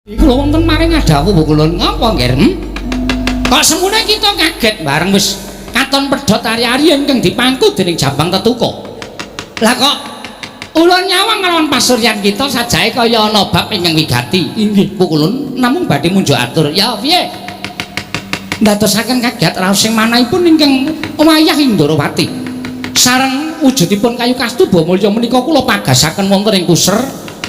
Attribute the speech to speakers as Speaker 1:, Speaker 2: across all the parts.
Speaker 1: Kula wonten maring adawu kula ngapa nggih? Kok semune kita kaget bareng wis katon pedhot ari-ari ingkang dipangku dening Jabang Tetuka. Lah kok ulun nyawang kalawan pasuryan kita sajae kaya ana bab ingkang wigati. Inggih pukulun namung badhe munjuk atur. Ya piye? Ndadosaken kaget raos sing manahipun ingkang wayah ing Ndorowati. Sareng wujudipun kayu kastuba mulya menika kula pagasaken wonten ing puser.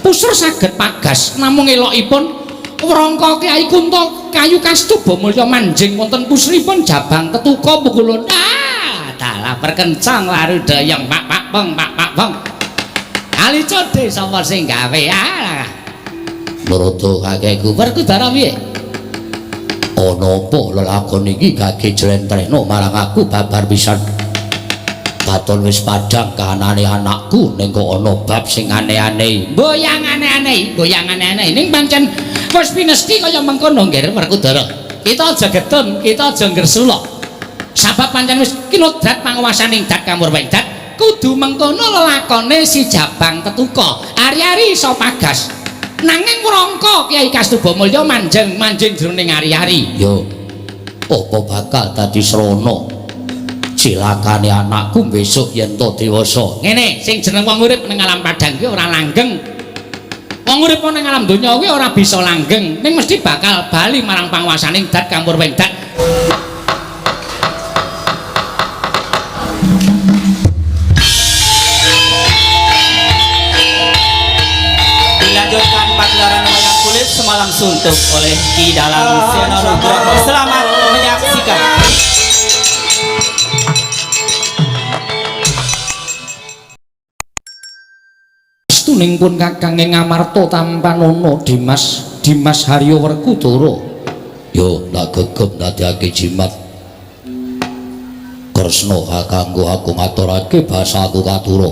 Speaker 1: Puser saged pagas namung elokipun wrangka Kyai Kunta kayu kastuba mulya manjing wonten puseripun Jabang Tetuka pukulun. Ah, dalah perkencang warudayang pak pak pong pak pak pong. Ali codhe sapa sing gawe? Ah. Narada kakekku Werkudara piye? Ana apa lelakon iki gage jlentrehno marang aku babar pisan. Katon wis padhang kahanane anakku ning kok ana bab sing aneh-aneh. Mboyang aneh-aneh, mboyang aneh-aneh ning pancen wis pinesti kaya mengkono nggih Werkudara. Kita aja getun, kita aja ngresula. Sabab pancen wis kinodrat panguwasaning dat kamurweng dat kudu mengkono lelakone si Jabang Tetuka. Ari-ari iso pagas. Nanging wrangka Kyai Kastuba Mulya manjeng manjing jroning ari-ari. Yo. Apa bakal dadi srana cilakane anakku besok yen to dewasa. Ngene, sing jeneng wong urip ning alam padhang kuwi ora langgeng. Wong urip ning alam donya kuwi ora bisa langgeng, ning mesti bakal bali marang panguwasaning dat kamurweng dat.
Speaker 2: Dilanjutkan pagelaran wayang kulit semalam suntuk oleh Ki Dalang Seno Nugroho. Selamat menyaksikan.
Speaker 1: Stuning pun kakang ing Amarta tampanana Dimas Dimas Haryo Werkudara.
Speaker 3: Yo tak gegem dadekake jimat. Kresna kakangku aku ngaturake basa aku katura.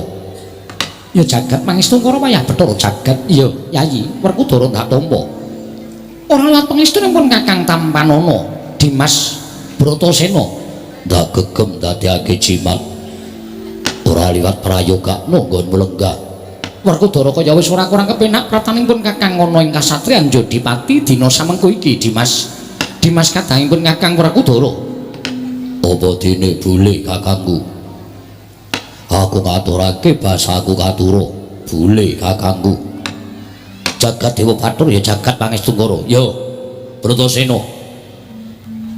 Speaker 1: Ya jagat pangestu karo wayah Bathara jagat. Iya, Yayi Werkudara tak tampa. Ora liwat pangestune pun kakang tampanana Dimas Bratasena.
Speaker 3: Tak gegem dadekake jimat. Ora liwat prayogakno nggonmu lenggah.
Speaker 1: Werkudara kaya wis ora kurang kepenak prataning pun kakang ana ing kasatriyan Jodipati dina samengko iki Dimas. Dimas kadangipun kakang Werkudara.
Speaker 3: Apa dene bule kakangku? Aku ngaturake basaku katura. Bule kakangku.
Speaker 1: Jagat Dewa Bathara ya jagat Pangestungkara. Ya, Bratasena.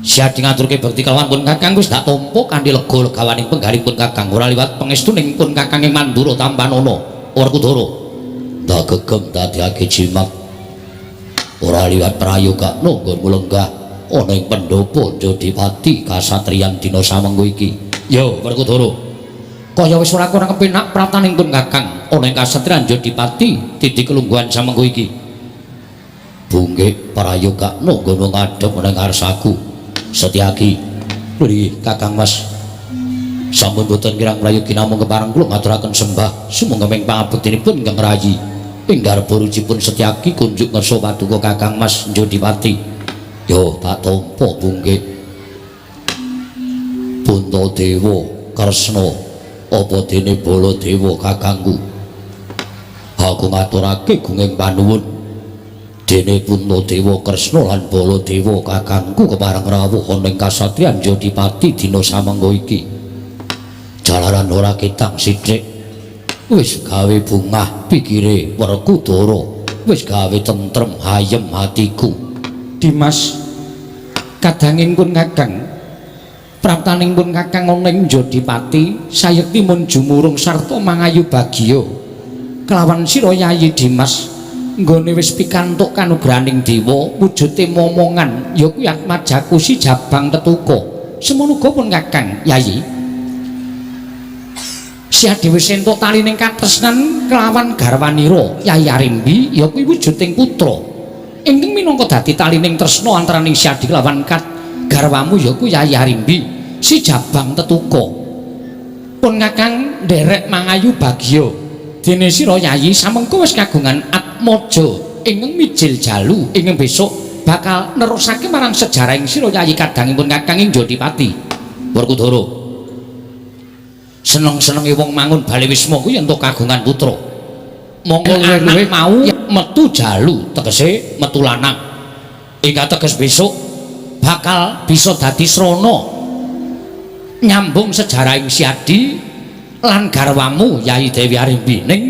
Speaker 1: Siadi ngaturke bekti kelawan pun kakang wis tak tampa kanthi lega legawaning penggalipun kakang ora liwat pangestuning pun kakang ing Mandura tampanana. Werkudara.
Speaker 3: Tak gegem dadekake jimat. Ora liwat prayogakno nggonmu lenggah ana ing pendopo Jodipati kasatriyan dina samengko iki.
Speaker 1: Ya, Werkudara. Kaya wis ora kurang kepenak prataning pun kakang ana ing kasatriyan Jodipati titik kelungguhan samengko iki.
Speaker 3: Bungkik prayogakno nggonmu ngadhep ana ing ngarsaku. Setyaki.
Speaker 1: Nggih, Kakang Mas. Sampun boten kirang prayogi namung kepareng kula ngaturaken sembah sumangga ing pangabektinipun ingkang rayi. Ing garba rucipun Setyaki kunjuk ngersa paduka Kakang Mas Jodipati.
Speaker 3: Yo tak tampa bungkik. Puntadewa Kresna apa dene Baladewa kakangku? Aku ngaturake gunging panuwun. Dene Puntadewa Kresna lan Baladewa kakangku kepareng rawuh ana ing kasatriyan Jodipati dina samengko iki. Jalaran ora ketang sithik wis gawe bungah pikire Werkudara, wis gawe tentrem hayem hatiku.
Speaker 1: Dimas kadanging pun kakang praptaning pun kakang ana ing Jodipati sayekti mun jumurung sarta mangayu bagya kelawan sira Yayi Dimas nggone wis pikantuk kanugrahaning dewa wujude momongan ya kuwi Atmajaku si Jabang Tetuka. Semono uga pun kakang Yayi Siade wis entuk talining katresnan kelawan garwanira Yayi Arimbi ya kuwi wujuding putra ingkang minangka dadi talining tresna antaraning Siadi kelawan garwamu ya kuwi Yayi Arimbi si Jabang Tetuka. Pun kakang nderek mangayu bagya dene sira Yayi samengko wis kagungan atmaja ingkang mijil jalu ingkang besok bakal nerusake marang sejarahing sira Yayi kadangipun kakang ing Jodipati. Werkudara seneng-senenge wong mangun bale wisma kuwi entuk kagungan putra. Monggo luwih-luwih mau metu jalu, tegese metu lanang. Ingkang teges besok bakal bisa dadi srana nyambung sejarahing Siadi lan garwamu Yayi Dewi Arimbi. Ning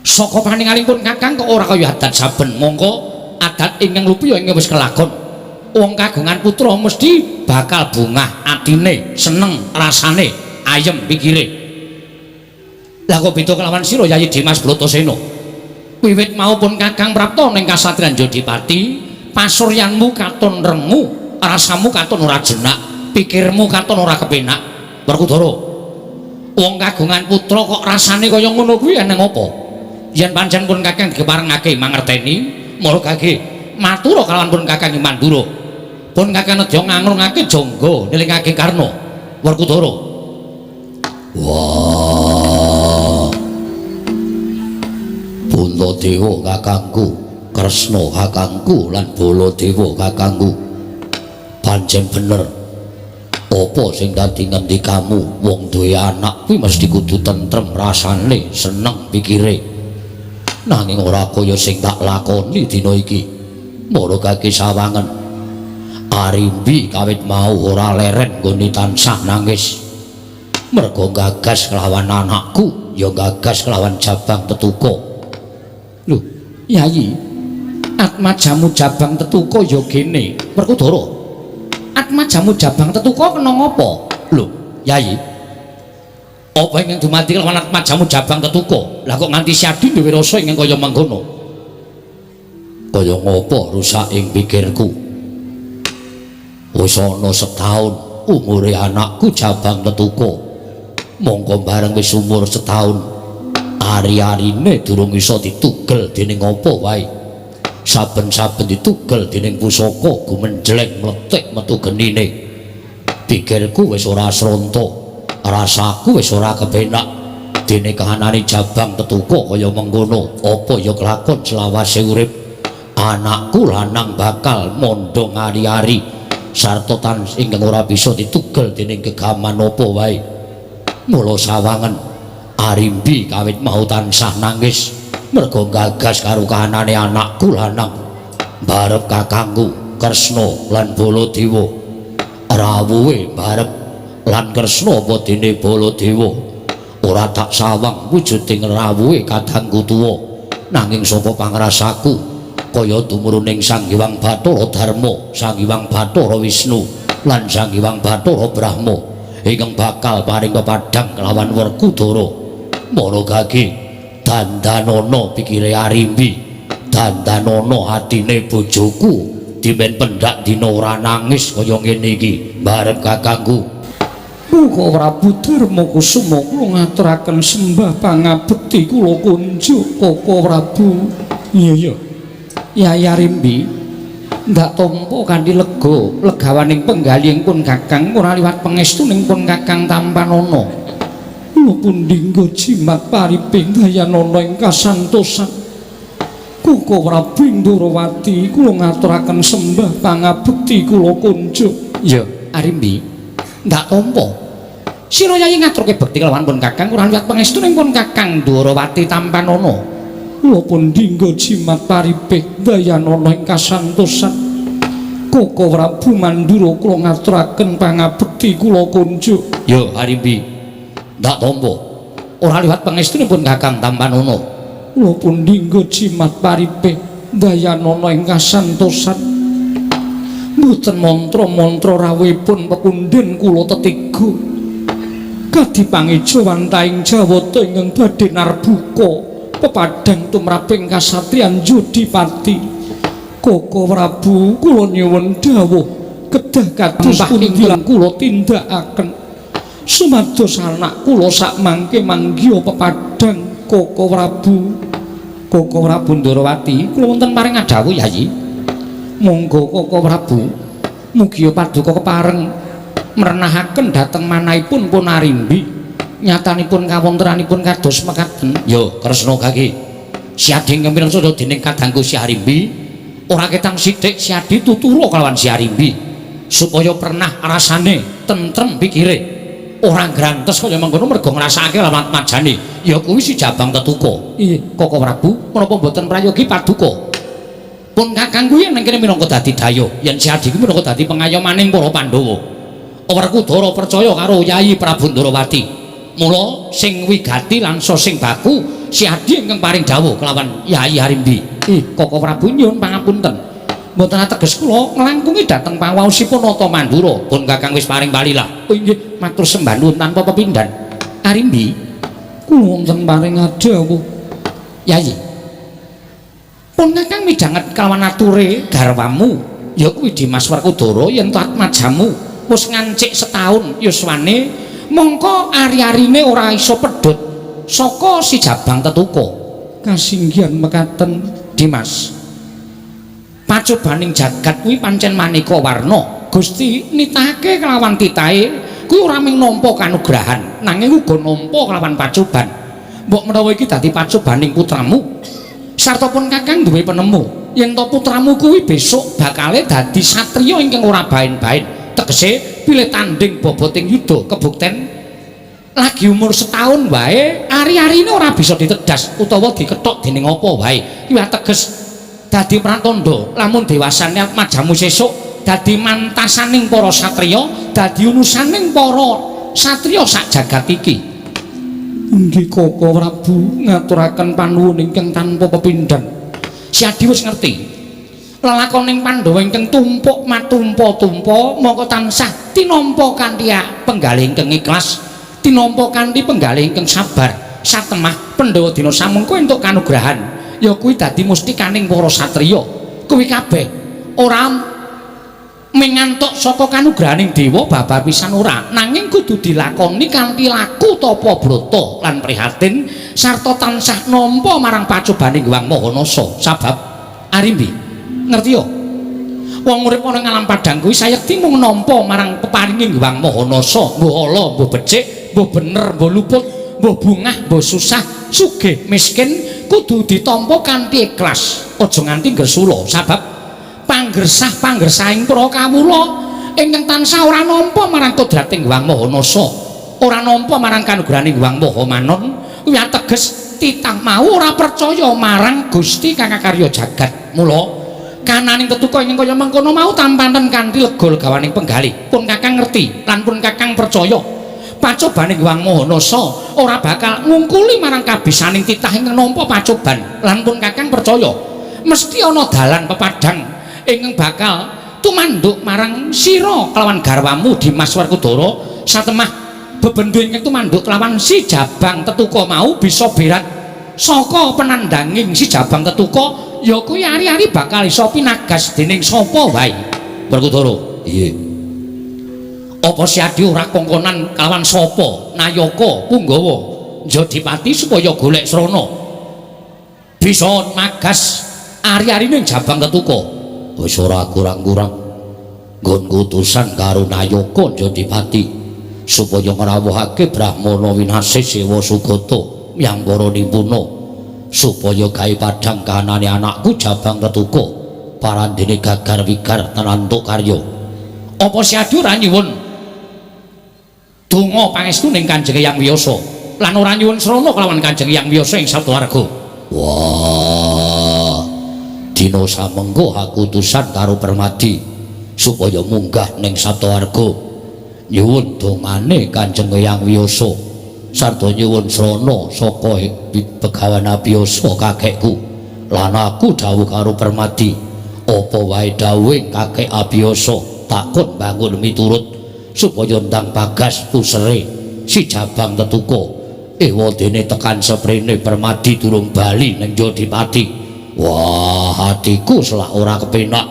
Speaker 1: saka paningalipun Kakang kok ora kaya adat saben, mongko adat ingkang lupi ya ingkang wis kelakon. Wong kagungan putra mesti bakal bungah atine, seneng rasane, ayem pikire. Lah kok beda kelawan sira Yayi Dimas Bratasena? Wiwit mau pun Kakang prapta ning kasatriyan Jodipati, pasuryanmu katon rengu, rasamu katon ora jenak, pikirmu katon ora kepenak. Werkudara, wong kagungan putra kok rasane kaya ngono kuwi eneng apa? Yen pancen pun Kakang diparengake mangerteni, margake matura kalawan pun Kakang Mandura. Pun Kakang nedya ngangrungake jangga nilingake Karna. Werkudara.
Speaker 3: Wah. Puntadewa kakangku, Kresna kakangku lan Baladewa kakangku. Pancen bener. Apa sing dadi ngendikamu wong duwe anak kuwi mesti kudu tentrem rasane, seneng pikire. Nanging ora kaya sing tak lakoni dina iki. Maragake sawangen. Arimbi kawit mau ora leren nggone tansah nangis. Merga gagas kelawan anakku, ya gagas kelawan Jabang Tetuka.
Speaker 1: Lho, Yayi, atmajamu Jabang Tetuka ya gene. Werkudara, atmajamu Jabang Tetuka kena ngapa? Lho, Yayi, apa ingkang dumadi kelawan atmajamu Jabang Tetuka? Lah kok nganti Siadi duwe rasa ingkang kaya mangkono?
Speaker 3: Kaya ngapa rusak ing pikirku? Wis ana setahun umure anakku Jabang Tetuka. Mongko bareng wis umur setahun, ari-arine durung iso ditugel dening apa wae. Saben-saben ditugel dening pusaka gumenjleng mlethik metu genine. Pikirku wis ora sronta, rasaku wis ora kepenak. Dene kahanane Jabang Tetuka kaya mengkono, apa ya kelakon selawase urip anakku lanang bakal mondhong ari-ari sarta tan ingkang ora bisa ditugel dening gegaman apa wae. Mula sawangen Arimbi kawit mau tansah nangis merga gagas karo kahanane anakku lanang. Barep kakangku Kresna lan Baladewa rawuhe barep lan Kresna apa dene Baladewa ora tak sawang wujuding rawuhe kadangku tuwa, nanging saka pangrasaku kaya tumuruning Sang Hyang Bathara Darma, Sang Hyang Bathara Wisnu lan Sang Hyang Bathara Brahma ingkang bakal paring pepadhang kelawan Werkudara. Maragake dandanana pikire Arimbi, dandanana atine bojoku, dimen pendak dina ora nangis kaya ngene iki barep kakangku.
Speaker 1: Muga Prabu Darma Kusuma kula ngaturaken sembah pangabekti kula kunjuk Koko Prabu. Iya iya. Yayi Arimbi, ndak tampa kanthi lega legawaning penggalihing pun Kakang ora liwat pangestuning pun Kakang tampanana. Kula pundhingga jimat pariping dayanana ing kasantosan. Koko Prabu Ndorowati kula ngaturaken sembah pangabekti kula kunjuk. Iya, Arimbi, ndak tampa. Sira Yayi ngaturke bekti kelawan pun Kakang ora liwat pangestuning pun Kakang Ndorowati tampanana. Kula pundhingga jimat pariping dayanana ing kasantosan. Koko Prabu Mandura kula ngaturaken pangabekti kula kunjuk.
Speaker 3: Yo Arimbi, ndak tampa.
Speaker 1: Ora liwat pangestunipun Kakang tampanana. Kula pundhingga jimat pariping dayanana ing kasantosan. Mboten mantra-mantra rawuhipun pepundhen kula tetiga. Kadi pangejawantahing Jawata ingkang badhe narbuka pepadhang tumraping kasatriyan Jodipati. Koko Prabu kula nyuwun dawuh kedah kados pundi kula tindakaken sumados anak kula sakmangke manggiha pepadhang. Koko Prabu. Koko Prabu Ndorowati kula wonten paring adhawuh Yayi. Monggo Koko Prabu mugi paduka kepareng mrenahaken dhateng manahipun pun Arimbi. Nyatanipun kawontenanipun kados mekaten.
Speaker 3: Yo Kresna kaki
Speaker 1: Siadi ingkang pinansa dening kadangku Si Arimbi ora ketang sithik Siadi tutura kelawan Si Arimbi supaya pernah rasane tentrem pikire. ora grantes kaya mengkono mergo ngrasakake lawan majane ya kuwi si Jabang Tetuka. Iya, Koko Prabu, menapa mboten prayogi paduka? Pun kakang kuwi ning kene minangka dadi dayo, yen si Adi kuwi minangka dadi pengayomaning para Pandhawa. Werkudara percaya karo Yayi Prabu Ndrawati. Mula sing wigati lan sing baku si Adi ingkang paring dawuh kelawan Yayi Arimbi. Ih, Koko Prabu nyuwun pangapunten. Mboten ateges kula nglangkungi dhateng pawaosipun Nata Mandura. Pun kakang wis paring palilah. Oh inggih, matur sembah nuwun tanpa pepindhan. Arimbi, kula wonten paring dawuh. Yayi. Pun kakang midhanget kelawan ature garwamu, ya kuwi Dimas Werkudara yen atmajamu wis ngancik setahun yuswane, mongko ari-arine ora iso pedhot saka si Jabang Tetuka. Kasinggihan mekaten Dimas. Pacobaning jagat kuwi pancen maneka warna. Gusti nitahake kelawan titahe kuwi ora mung nampa kanugrahan, nanging uga nampa kelawan pacoban. Mbok menawa iki dadi pacobaning putramu. Sarta pun kakang duwe penemu yen to putramu kuwi besok bakale dadi satriya ingkang ora baen-baen. Tegese pilih tanding boboting yuda kebukten lagi umur setahun wae ari-arine ora bisa ditedas utawa dikethok dening apa wae. Kuwi ateges dadi pratandha lamun dewasane atmajamu sesuk dadi mantasaning para satriya, dadi unusaning para satriya sak jagat iki. Inggih Koko Prabu, ngaturaken panuwun ingkang tanpa pepindhan. Si Adi wis ngerti. Lelakoning Pandhawa ingkang tumpuk matumpa-tumpa mongko tansah tinampa kanthi penggalih ingkang ikhlas, tinampa kanthi penggalih ingkang sabar. Satemah Pandhawa dina samengko entuk kanugrahan. Ya kuwi dadi mustikaning para satriya. Kuwi kabeh ora mengantuk saka kanugrahaning dewa babar pisan ora, nanging kudu dilakoni kanthi laku tapa brata lan prihatin sarta tansah nampa marang pacobaning Hyang Maha Nasa. Sabab Arimbi ngerti yo, wong urip ana ing alam padhang kuwi sayekti mung nampa marang peparinging Hyang Maha Nasa, mbuh ala mbuh becik, mbuh bener mbuh luput, mbuh bungah mbuh susah, sugih miskin, kudu ditampa kanthi ikhlas, aja nganti ngresula. Sabab panggersah-panggersahing para kawula ingkang tansah ora nampa marang kodrating Hyang Maha Nasa, ora nampa marang kanugrahaning Hyang Maha Manon, kuwi ateges titah mau ora percaya marang Gusti kang akarya jagat. Mula kananing tetuka ingkang kaya mengkono mau tampanen kanthi lega legawaning penggalih. Pun kakang ngerti lan pun kakang percaya pacobaning Hyang Maha Nasa ora bakal ngungkuli marang kabisaning titah ingkang nampa pacoban, lan pun kakang percaya mesti ana dalan pepadhang ingkang bakal tumanduk marang sira kelawan garwamu Dimas Werkudara. Satemah bebendu ingkang tumanduk kelawan si Jabang Tetuka mau bisa berat saka penandanging si Jabang Tetuka, ya kuwi ari-ari bakal iso pinagas dening sapa wae. Werkudara, iya. Apa si Adi ora kongkonan kalawan sapa nayaka punggawa Jodipati supaya golek srana bisa magas ari-arine Jabang Tetuka?
Speaker 3: Wis ora kurang-kurang nggon kutusan karo nayaka Jodipati supaya ngrawuhake Brahmana Winasih Sewa Sugata yang para nimpuna supaya gawe padhang kahanane anakku Jabang Tetuka parandene gagar wigar tenantuk karya.
Speaker 1: Apa si Adi ora nyuwun donga pangestu ning Kanjeng Hyang Wiyasa lan ora nyuwun srana kelawan Kanjeng Hyang Wiyasa ing Saptawarga?
Speaker 3: Wah, dina samengko aku utusan karo Permadi supaya munggah ning Saptawarga nyuwun dongane Kanjeng Hyang Wiyasa sarta nyuwun srana saka Begawan Abiyasa kakekku. Lan aku dawuh karo Permadi, apa wae dawuhe kakek Abiyasa takon bangun miturut supaya ndang bagas pusere si Jabang Tetuka. Ewadene tekan seprene Permadi durung bali ning Jodipati. Wah, atiku selak ora kepenak,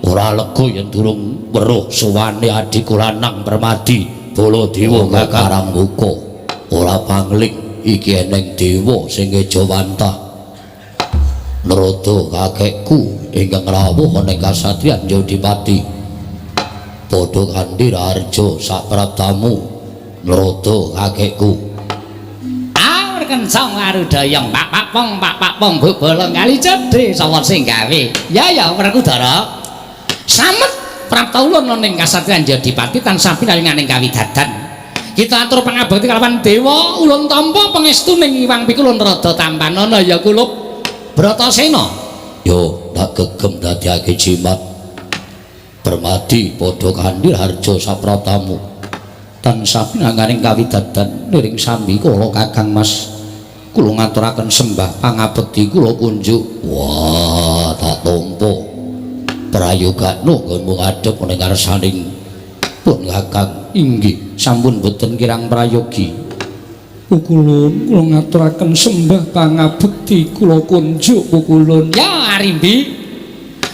Speaker 3: ora lega yen durung weruh sowane adhiku lanang Permadi Baladewa Karang Muka. Ora pangling iki eneng dewa sing ngejawantah. Narada kakekku ingkang rawuh ana ing kasatriyan Jodipati. Padha kanthi raharja saprabtamu Narada kakekku.
Speaker 1: Awur kencang arudayang pak pak pong pak pak pong bolong kali cedhe sapa sing gawe. Ya ya Werkudara. Samet prapta ulun ana ing kasatriyan Jodipati tansah pinaringan ing kawidadan. Kita atur pangabekti kalawan dewa ulun tampa pangestuning Iwang Pikulun rada tampanana ya kulup Bratasena.
Speaker 3: Yo tak gegem dadiake jimat. Permadi padha kandhil harja sapratamu. Tansah pinanganing kawidadan niring sambi kula Kakang Mas. Kula ngaturaken sembah pangabekti kula kunjuk. Wah, tak tampa. Prayogakno nggonmu ngadhep ning ngarsaning pun Kakang.
Speaker 1: Inggih, sampun boten kirang prayogi. Pukulun kula ngaturaken sembah pangabekti kula kunjuk pukulun. Ya Arimbi.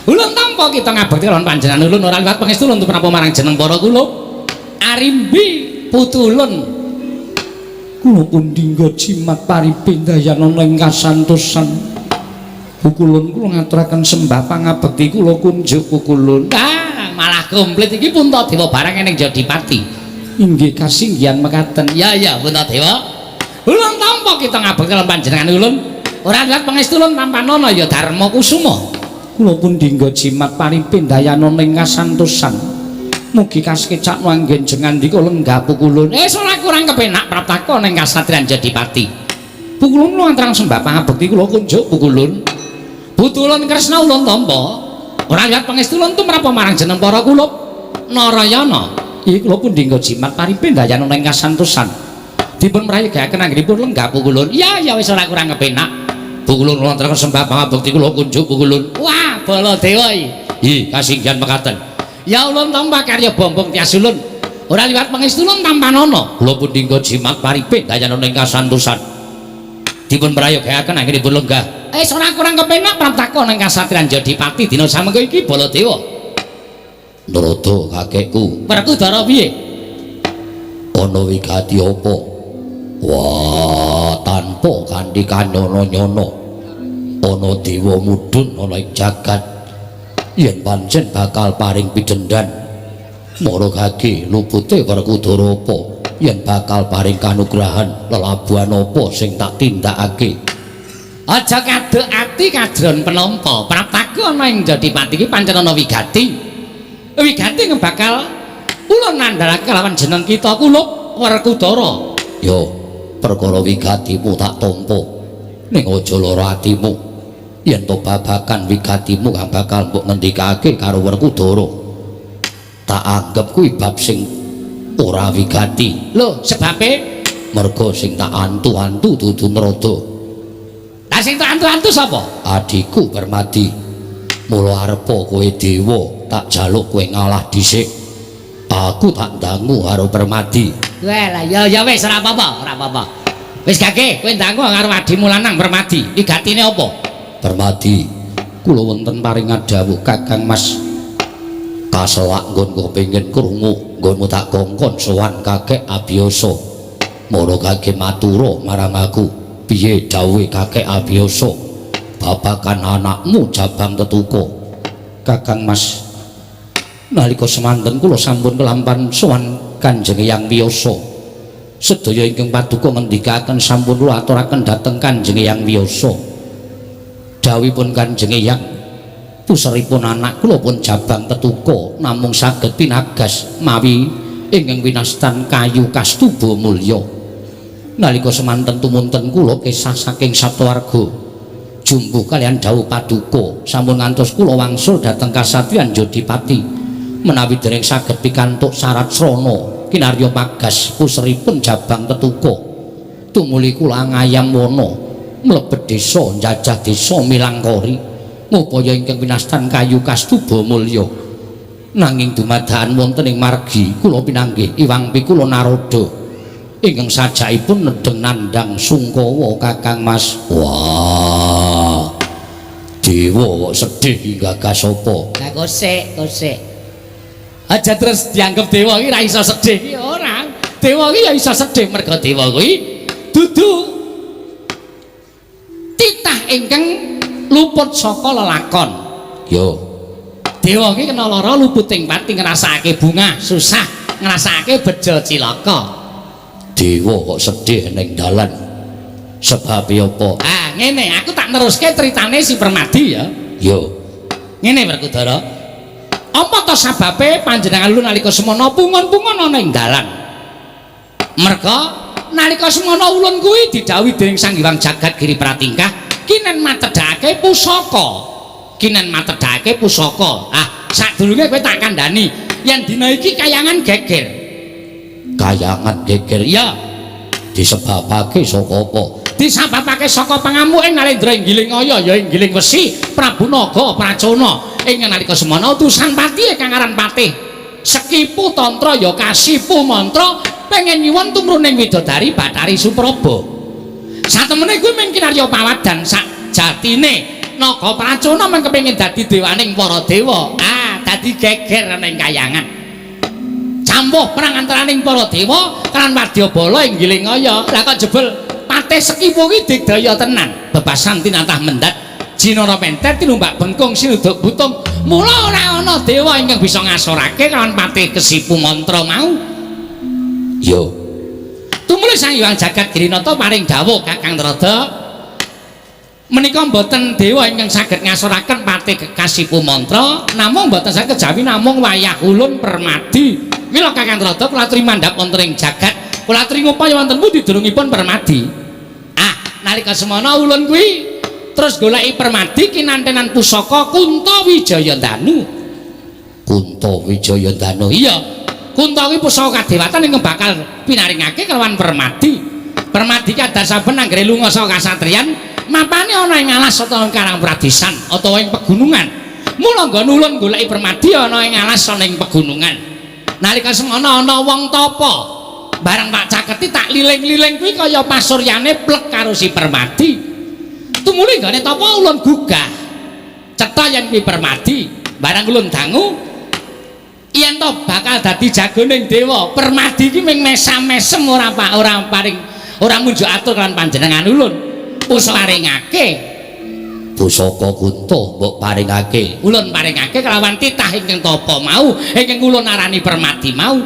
Speaker 1: Ulun tampa kita ngabekti lawan panjenengan ulun ora liwat pangestu ulun tumrap marang jeneng para kulup. Arimbi putu ulun. Kula pun dinggo jimat paripindayanana ing kasantosan. Pukulun kula ngaturaken sembah pangabekti kula kunjuk pukulun. Ah, malah komplit iki Puntadewa barang ning Jodipati. Inggih kasinggihan mekaten. Ya ya Puntadewa. Ulun tampa kita ngabekti lan panjenengan ulun. Ora liwat pangestu ulun tampanana ya Darma Kusuma. Kula pun dinggo jimat paripindayanana ing kasantosan. Mugi kasekecak anggen jengandika lenggah pukulun. Eh ora kurang kepenak praptaka ning kasatriyan Jodipati. Pukulun kula antarang sembah pangabekti kula kunjuk pukulun. Putulun Kresna ulun tampa. Ora liwat pangestu ulun tumrap marang jeneng para kulup Narayana. Iki kula pun dinggo jimat paripindayanana ing kasantosan. Dipun prayogakaken anggenipun lenggah pukulun. Ya ya wis ora kurang kepenak.
Speaker 3: Pukulun kula antaraken sembah pangabekti kula kunjuk pukulun.
Speaker 1: Wah, Baladewa iki.
Speaker 3: Hi, kasinggihan mekaten.
Speaker 1: Ya ulun tampa karya bombong tias ulun. Ora liwat pangestu ulun tampanana.
Speaker 3: Kula pun dinggo jimat paripindayanana ing kasantosan. Dipun prayogakaken anggenipun lenggah.
Speaker 1: Eh ora kurang kepenak praptaka ning kasatriyan Jodipati dina samengko iki Baladewa.
Speaker 3: Narada kakekku.
Speaker 1: Werkudara piye?
Speaker 3: Ana wigati apa? Wah, tanpa kanthi kanyono-nyono ana dewa mudhun ana ing jagat yen pancen bakal paring pidhendan. Mara gage lupute Werkudara apa yen bakal paring kanugrahan lelabuhan apa sing tak tindakake?
Speaker 1: Aja kadek ati kadron penampa. Praptaka ana ing Jodipati iki pancen ana wigati. Wigati bakal ulun nandharake kalawan jeneng kita kulup Werkudara.
Speaker 3: Yo, perkara wigatimu tak tampa. Ning aja lara atimu. Yen to babagan wigatimu kang bakal mbok ngendikake karo Werkudara, tak anggep kuwi bab sing ora wigati.
Speaker 1: Lho, sebabe
Speaker 3: merga sing tak antu-antu dudu Narada.
Speaker 1: Lah sing tak antu-antu sapa?
Speaker 3: Adhiku Permadi. Mula arepa kowe dewa, tak jaluk kowe ngalah dhisik. Aku tak ndangu karo Permadi.
Speaker 1: Wah, lah ya ya wis ora apa-apa, ora apa-apa. Wis gage, kowe ndangu karo adhimu lanang Permadi. Wigatine apa?
Speaker 3: Permadi, kula wonten paring dawuh Kakang Mas. Kaselak nggonku kepengin krungu, nggonmu tak kongkon sowan kakek Abiyasa. Mara gage matura marang aku, piye dawuhe kakek Abiyasa? Babagan anakmu Jabang Tetuka.
Speaker 1: Kakang Mas, nalika semanten kula sampun kelampan sowan Kanjeng Hyang Wiyasa. Sedaya ingkang paduka ngendikaken sampun kula aturaken dhateng Kanjeng Hyang Wiyasa. Dawuhipun Kanjeng Hyang, puseripun anak kula pun Jabang Tetuka namung saged pinagas mawi ingkang winastan kayu kastuba mulya. Nalika semanten tumunten kula kesah saking satuwarga jumbuh kalian dawuh paduka sampun ngantos kula wangsul dhateng kasatriyan Jodipati menawi dereng saged pikantuk syarat srana kinarya pagas puseripun Jabang Tetuka. Tumuli kula ngayam wana mlebet desa njajah desa Milangkori ngupaya ingkang winastan kayu kastuba mulya. Nanging dumadakan wonten ing margi kula pinanggih Iwang Pikula Narada ingkang sajakipun nedheng nandhang sungkawa Kakang Mas.
Speaker 3: Wah, dewa kok sedih gagas apa?
Speaker 1: Lah kosek, kosek. Aja terus dianggep dewa iki ra iso sedih iki ora. Dewa iki ya iso sedih merga dewa kuwi dudu titah ingkang luput saka lelakon.
Speaker 3: Yo,
Speaker 1: Dewa iki kena lara luputing pati ngrasakake bungah, susah, ngrasakake bejo cilaka.
Speaker 3: Dewa kok sedih ning dalan. Sebab apa?
Speaker 1: Ah, ngene, aku tak neruske critane si Permadi ya.
Speaker 3: Yo,
Speaker 1: Ngene Werkudara. Apa to sababe panjenengan lu nalika semono pungun-pungun ana ing dalan? Merga nalika semono ulun kuwi didhawuhi dening Sang Hyang Jagat Giri Pratingkah kinen matedhake pusaka. Kinen matedhake pusaka. Ah, sadurunge kowe tak kandhani yen dina iki kayangan geger.
Speaker 3: Kayangan geger?
Speaker 1: Iya.
Speaker 3: Disebabake saka apa?
Speaker 1: Disababake saka pangamuke Narendra Inggiling Aya ya Inggiling Wesi Prabu Naga Pracona. Ing nalika semono utusan patih kang aran Patih Sekipu Tantra ya Kasipu Mantra pengen nyuwun tumruning widodari Bathari Supraba. Satemene kuwi mung kinarya pawadan sak jatine Naga Pracona mung kepengin dadi dewaning para dewa. Ah, dadi geger ana ing kayangan. Campuh perang antaraning para dewa kan wadyabala Inggiling Aya. Lah kok jebul Patih Sekipu ki digdaya tenan. Bebasan tinatah mendhat Jinara pentet tinumbak bengkung sinuduk butung. Mula ora ana dewa ingkang bisa ngasorake kelawan Patih Kesipu Mantra mau.
Speaker 3: Yo.
Speaker 1: Tumuli Sang Hyang Jagat Girinata paring dawuh, Kakang Trada, menika mboten dewa ingkang saged ngasoraken Patih Kasipu Mantra, namung mboten saged jawi namung wayah ulun Permadi. Mila Kakang Trada kula aturi mandhap wonten ing jagat, kula aturi ngupaya wonten pundi dunungipun Permadi. Ah, nalika semono ulun kuwi terus goleki Permadi kinantenan pusaka Kunta Wijayandanu.
Speaker 3: Kunta Wijayandanu?
Speaker 1: Iya. Kunta kuwi pusaka kadewatan ingkang bakal pinaringake kelawan Permadi. Permadi kadar saben anggere lunga saka kasatriyan, mapane ana ing alas utawa ing karang pradisan utawa ing pegunungan. Mula nggon ulun goleki Permadi ana ing alas ana ing pegunungan. Nalika semono ana wong tapa. Bareng tak caketi tak liling-liling kuwi kaya pasuryane plek karo si Permadi. Tumuli nggone tapa ulun gugah. Cetha yen kuwi Permadi. Bareng ulun dangu yen to bakal dadi jagoning dewa. Permadi iki ming mesam-mesem ora pak ora paring ora munjuk atur kan panjenengan ulun. Pusaka paringake.
Speaker 3: Pusaka Kunta mbok paringake?
Speaker 1: Ulun paringake kelawan titah ingkang tapa mau, ingkang ulun arani Permadi mau.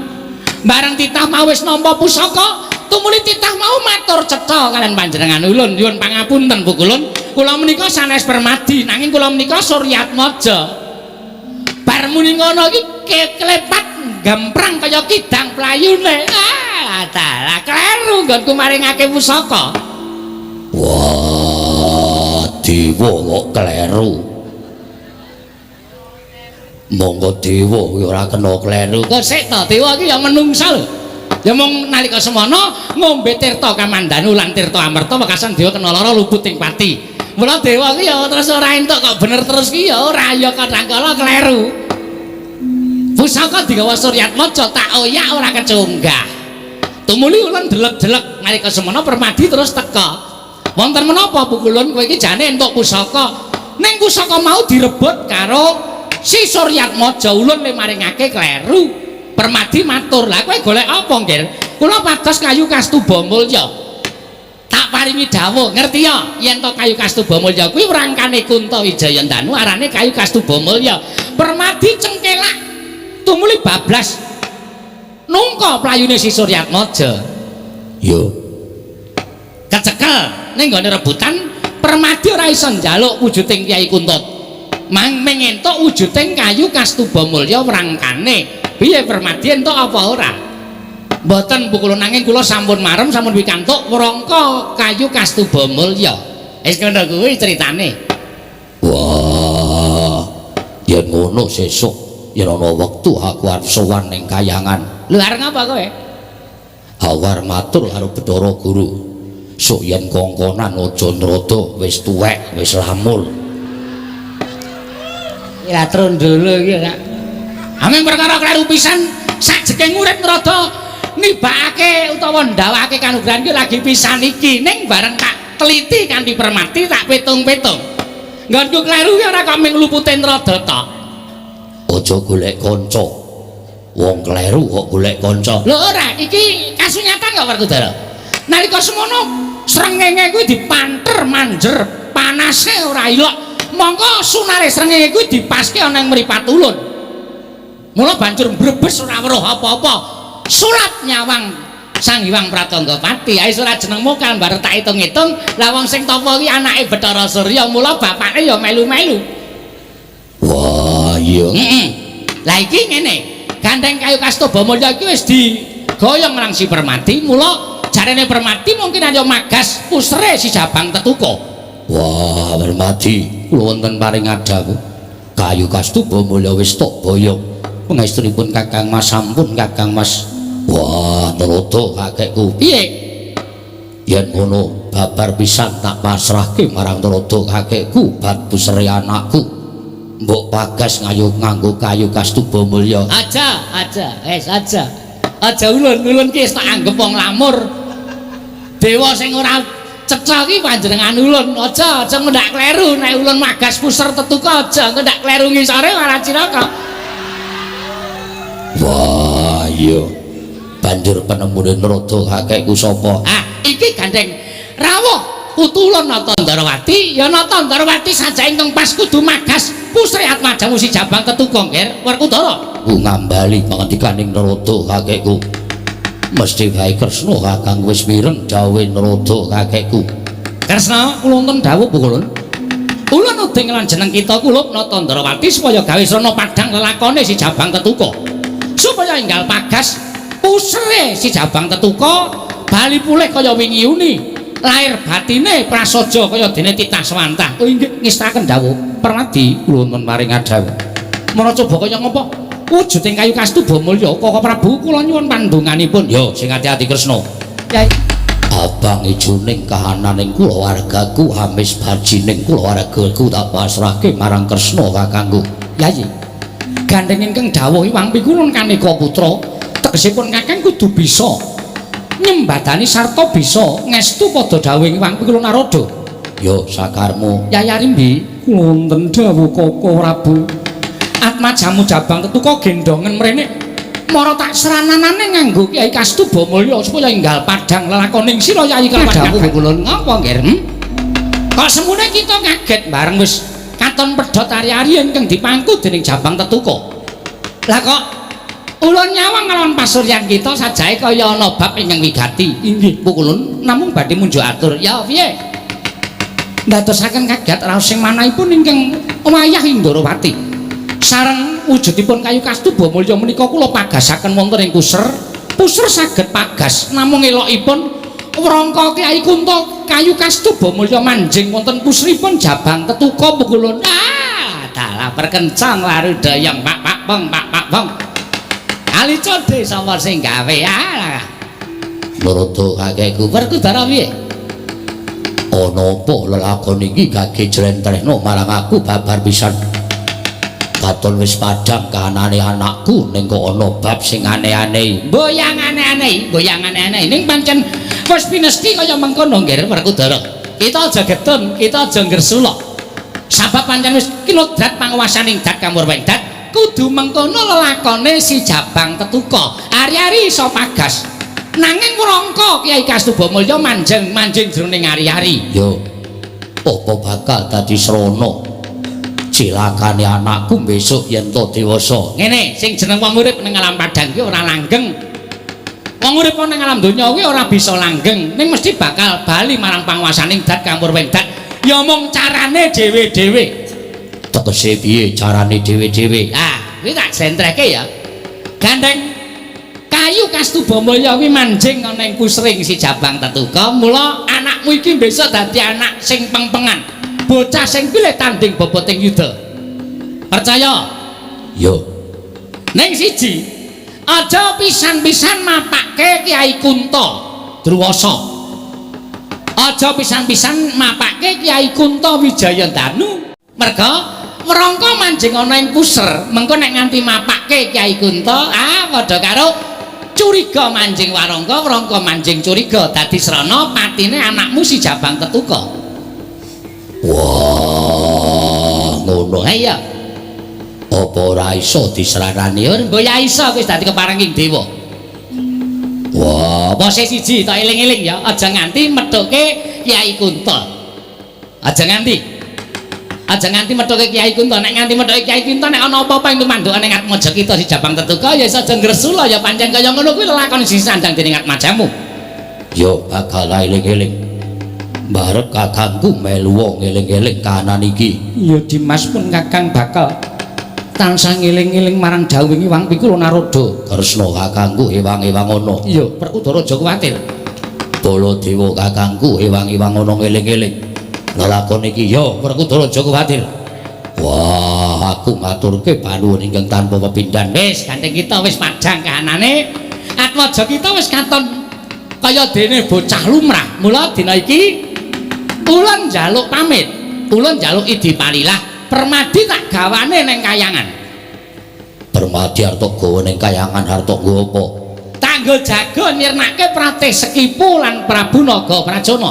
Speaker 1: Bareng titah mau wis nampa pusaka, tumuli titah mau matur cetha kalian panjenengan ulun, nyuwun pangapunten Bu Kulun, kula menika sanes Permadi, nanging kula menika Suryatmaja. Bar muni ngono iki kelepat gemprang kaya kidang playune. Ah, dalah kleru nggonku maringake pusaka.
Speaker 3: Wah, dewa kok kleru. Monggo dewa kuwi ora kena kleru.
Speaker 1: Kok sik to, dewa iki ya menungsa lho. Ya mung nalika semono ngombe tirta kamandanu lan tirta amerta wekasan dewa kena lara luput ing pati. Mula dewa ki ya terus ora entuk kok bener terus ki ya ora, ya kadang kala kleru. Pusaka digawa Suryatmaja tak oyak ora kecunggah. Tumuli ulun delek-delek nalika semono Permadi terus teka. Wonten menapa pukulun, kowe iki jane entuk pusaka. Ning pusaka mau direbut karo si Suryatmaja, ulun le maringake kleru. Permadi matur, "Lah kowe golek apa, Nggir?" "Kula pados kayu Kastuba Mulya." Tak paringi dawuh, ngerti ya yen to kayu Kastuba Mulya kuwi wrangkane Kunta Wijayandanu arane kayu Kastuba Mulya. Permadi cengkelak tumuli bablas nungka playune si Suryatmaja.
Speaker 3: Yo.
Speaker 1: Kecekel ning nggone rebutan, Permadi ora iso njaluk wujuding Kyai Kunta. Mang mengentuk wujuding kayu Kastuba Mulya wrangkane. Piye Permadi, entuk apa ora? "Mboten pukul, nanging kula sampun marem, sampun pikantuk wrangka kayu Kastuba Mulya." Wis ngono kuwi critane.
Speaker 3: Wah, yen ngono sesuk yen ana wektu aku arep sowan ning kayangan.
Speaker 1: Lho, arep ngapa kowe?
Speaker 3: Aku arep matur karo Bathara Guru. Sok yen kongkonan aja nrada, wis tuwek, wis lamur.
Speaker 1: Ya trondolo iki ora. Aming perkara kleru pisan sajeke urip nrada nibakake utawa ndawake kanugrahan ki lagi pisan iki, ning bareng tak teliti kanthi permati tak pitung-pitung. Nggonku kleru ki ora kok ming lupute nrada tok.
Speaker 3: Aja golek kanca. Wong kleru kok golek kanca.
Speaker 1: Lho ora, iki kasunyatan kok Werkudara. Nalika semono srengenge kuwi dipanter manjer, panase ora ilok. Mongko sunare srengenge kuwi dipaske ana ing mripat ulun. Mula banjur mbrebes ora weruh apa-apa. Sulap nyawang Sang Hyang Pratangga Pati. Ae ora jenengmu kan bareng tak hitung-hitung, lah wong sing tapa kuwi anake Bathara Surya, mula bapakne ya melu-melu.
Speaker 3: Wah, iya.
Speaker 1: Heeh. Lah iki ngene, gandeng kayu Kastuba Mulya iki wis di goyong marang si Permadi, mula jarene Permadi mungkin ayo magas pusere si Jabang Tetuka.
Speaker 3: Wah, Permadi, kula wonten paring adawu. Kayu Kastuba Mulya wis tok boyong. Pangestunipun Kakang Mas sampun Kakang Mas. Wah, Narada kakekku.
Speaker 1: Piye?
Speaker 3: Yen ngono babar pisan tak pasrahke marang Narada kakekku bat pusere anakku. Mbok pagas ngayu nganggo kayu Kastuba Mulya.
Speaker 1: Aja, aja, wis aja. Aja ulun-ulun ki wis tak anggep wong lamur. Dewa sing ora cetha ki panjenengan ulun. Aja, aja ngendak kleru nek ulun magas puser Tetuka aja ngendak kleru ngisore malah cilaka.
Speaker 3: Wah, iya. Banjur penemune Narada kakekku sapa?
Speaker 1: Ah, iki gandeng rawuh putu ulun Nata Ndarawati, ya Nata Ndarawati sajake ingkang pas kudu magas pusre atmajamu si Jabang Tetuka, Nger Werkudara.
Speaker 3: Ku ngambali pangandikaning Narada kakekku. Mesti bae Kresna kakang wis mireng dawuhe Narada kakekku.
Speaker 1: Kresna, kula wonten dawuh pukulun. Ulun uding lan jeneng kita kulup Nata Ndarawati supaya gawe srana padhang lelakone si Jabang Tetuka. Supaya enggal pagas pusre si Jabang Tetuka bali pulih kaya wingi uni. Lahir batine prasaja kaya dene titah swantah. Oh inggih ngestaken dawuh Permadi
Speaker 3: kula wonten paring dawuh.
Speaker 1: Mara coba kaya ngapa? Wujuding kayu Kastuba Mulya Kaka Prabu kula nyuwun pandonganipun.
Speaker 3: Yo sing ati-ati Kresna.
Speaker 1: Yai
Speaker 3: abang ijuning kahananing kulawargaku amis bajining kulawargaku tak pasrahke marang Kresna kakangku.
Speaker 1: Yai gandeng ingkang dawuh Iwang Pikulun kaneka putra tegesipun kakang kudu bisa nyembadani sarta bisa ngestu padha dawuh Iwang Pikulun Narada.
Speaker 3: Yo sakarmu.
Speaker 1: Yai Arimbi kula wonten dawuh Kaka Prabu. Atmajamu Jabang Tetuka gendongen mrene mara tak serananane nganggo Kyai Kastuba Mulya supaya enggal padhang lelakoning sira Yai
Speaker 3: Dawuh
Speaker 1: kula ngapa nggih? Kok semune kita kaget bareng wis katon pedhot ari-ari ingkang dipangku dening Jabang Tetuka. Lah kok ulun nyawang nglawan pasuryan kita sajake kaya ana bab ingkang wigati. Inggih pukulun namung badhe munjuk atur. Ya piye? Ndadosaken kaget raos sing manahipun ingkang wayah Indarawati. Sareng wujudipun kayu Kastuba Mulya menika kula pagasaken wonten ing puser. Puser saged pagas namung elokipun wrangka Kyai Kunta kayu Kastuba Mulya manjing wonten pusripun Jabang Tetuka pukulun. Ah, dalah perkencang warudayang pak pak pong pak pak pong. Ali codhe sapa sing gawe? Ah.
Speaker 3: Narada kakekku
Speaker 1: Werkudara piye?
Speaker 3: Ana apa lelakon iki gage jlentrehno marang aku babar pisan. Katon wis padhang kahanane anakku ning kok ana bab sing aneh-aneh.
Speaker 1: Mboyang aneh-aneh, mboyang aneh-aneh ning pancen wis pinesti kaya mengkono nggih Werkudara. Kita aja getun, kita aja ngresula. Sabab pancen wis kinodrat panguwasaning dat kamurwendat kudu mengkono lelakone si Jabang Tetuka. Ari-ari iso pagas. Nanging wrangka Kyai Kastuba Mulya manjing-manjing jroning ari-ari.
Speaker 3: Yo apa bakal dadi srana cilakane anakku besok yen to dewasa?
Speaker 1: Ngene, sing jeneng wong urip ning alam padhang ki ora langgeng. Wong urip ning alam donya kuwi ora bisa langgeng, ning mesti bakal bali marang panguwasaning dat kamurwendat. Ya mung carane dhewe-dhewe.
Speaker 3: Tegese piye carane dhewe-dhewe?
Speaker 1: Ah, kuwi tak jlentrehke ya. Gandeng kayu Kastuba Mulya kuwi manjing ana ing pusring si Jabang Tetuka, mula anakmu iki besok dadi anak sing pengpengan. Bocah sing pilih tanding boboting yuda. Percaya?
Speaker 3: Yo.
Speaker 1: Ning siji, aja pisan-pisan mapake Kyai Kunta Druwasa. Aja pisan-pisan mapake Kyai Kunta Wijayandanu. Merga wrangka manjing ana ing puser, mengko nek nganti mapake Kyai Kunta, ah padha karo curiga manjing warangka, wrangka manjing curiga dadi srana patine anakmu si Jabang Tetuka.
Speaker 3: Wah, ngono.
Speaker 1: Ha iya.
Speaker 3: Apa ora iso disranani?
Speaker 1: Ya mbok ya iso wis dadi keparenging dewa.
Speaker 3: Wah,
Speaker 1: apa siji tak eling-eling ya, aja nganti methuke Kyai Kunta. Aja nganti. Aja nganti methuke Kyai Kunta. Nek nganti methuke Kyai Kunta nek ana apa-apa ing tumandukane Atmaja kita si Jabang Tetuka ya iso aja ngresula ya pancen kaya ngono kuwi lelakon sing sandang dening Atmajamu.
Speaker 3: Yo bakal eling-eling. Barep kakangku melu ngeling-eling kahanan iki.
Speaker 1: Ya Dimas pun kakang bakal Tansah ngeling-eling marang dawuh Hyang Pikula Narada.
Speaker 3: Kresna kakangku ewang-ewang ana.
Speaker 1: Iya, Werkudara aja kuwatir.
Speaker 3: Baladewa kakangku ewang-ewang ana ngeling-eling. Lelakon iki ya Werkudara aja kuwatir. Wah, aku ngaturke panuwun ingkang tanpa pepindhan.
Speaker 1: Wis, gandeng kita wis padhang kahanane. Atmaja kita wis katon kaya dene bocah lumrah. Mula dina iki ulun njaluk pamit. Ulun njaluk idi palilah. Permadi tak gawane ning kayangan.
Speaker 3: Permadi arep tok gawa ning kayangan arep tok nggo apa?
Speaker 1: Tanggo jaga nirnake Pratih Sekipu lan Prabu Naga Prajana.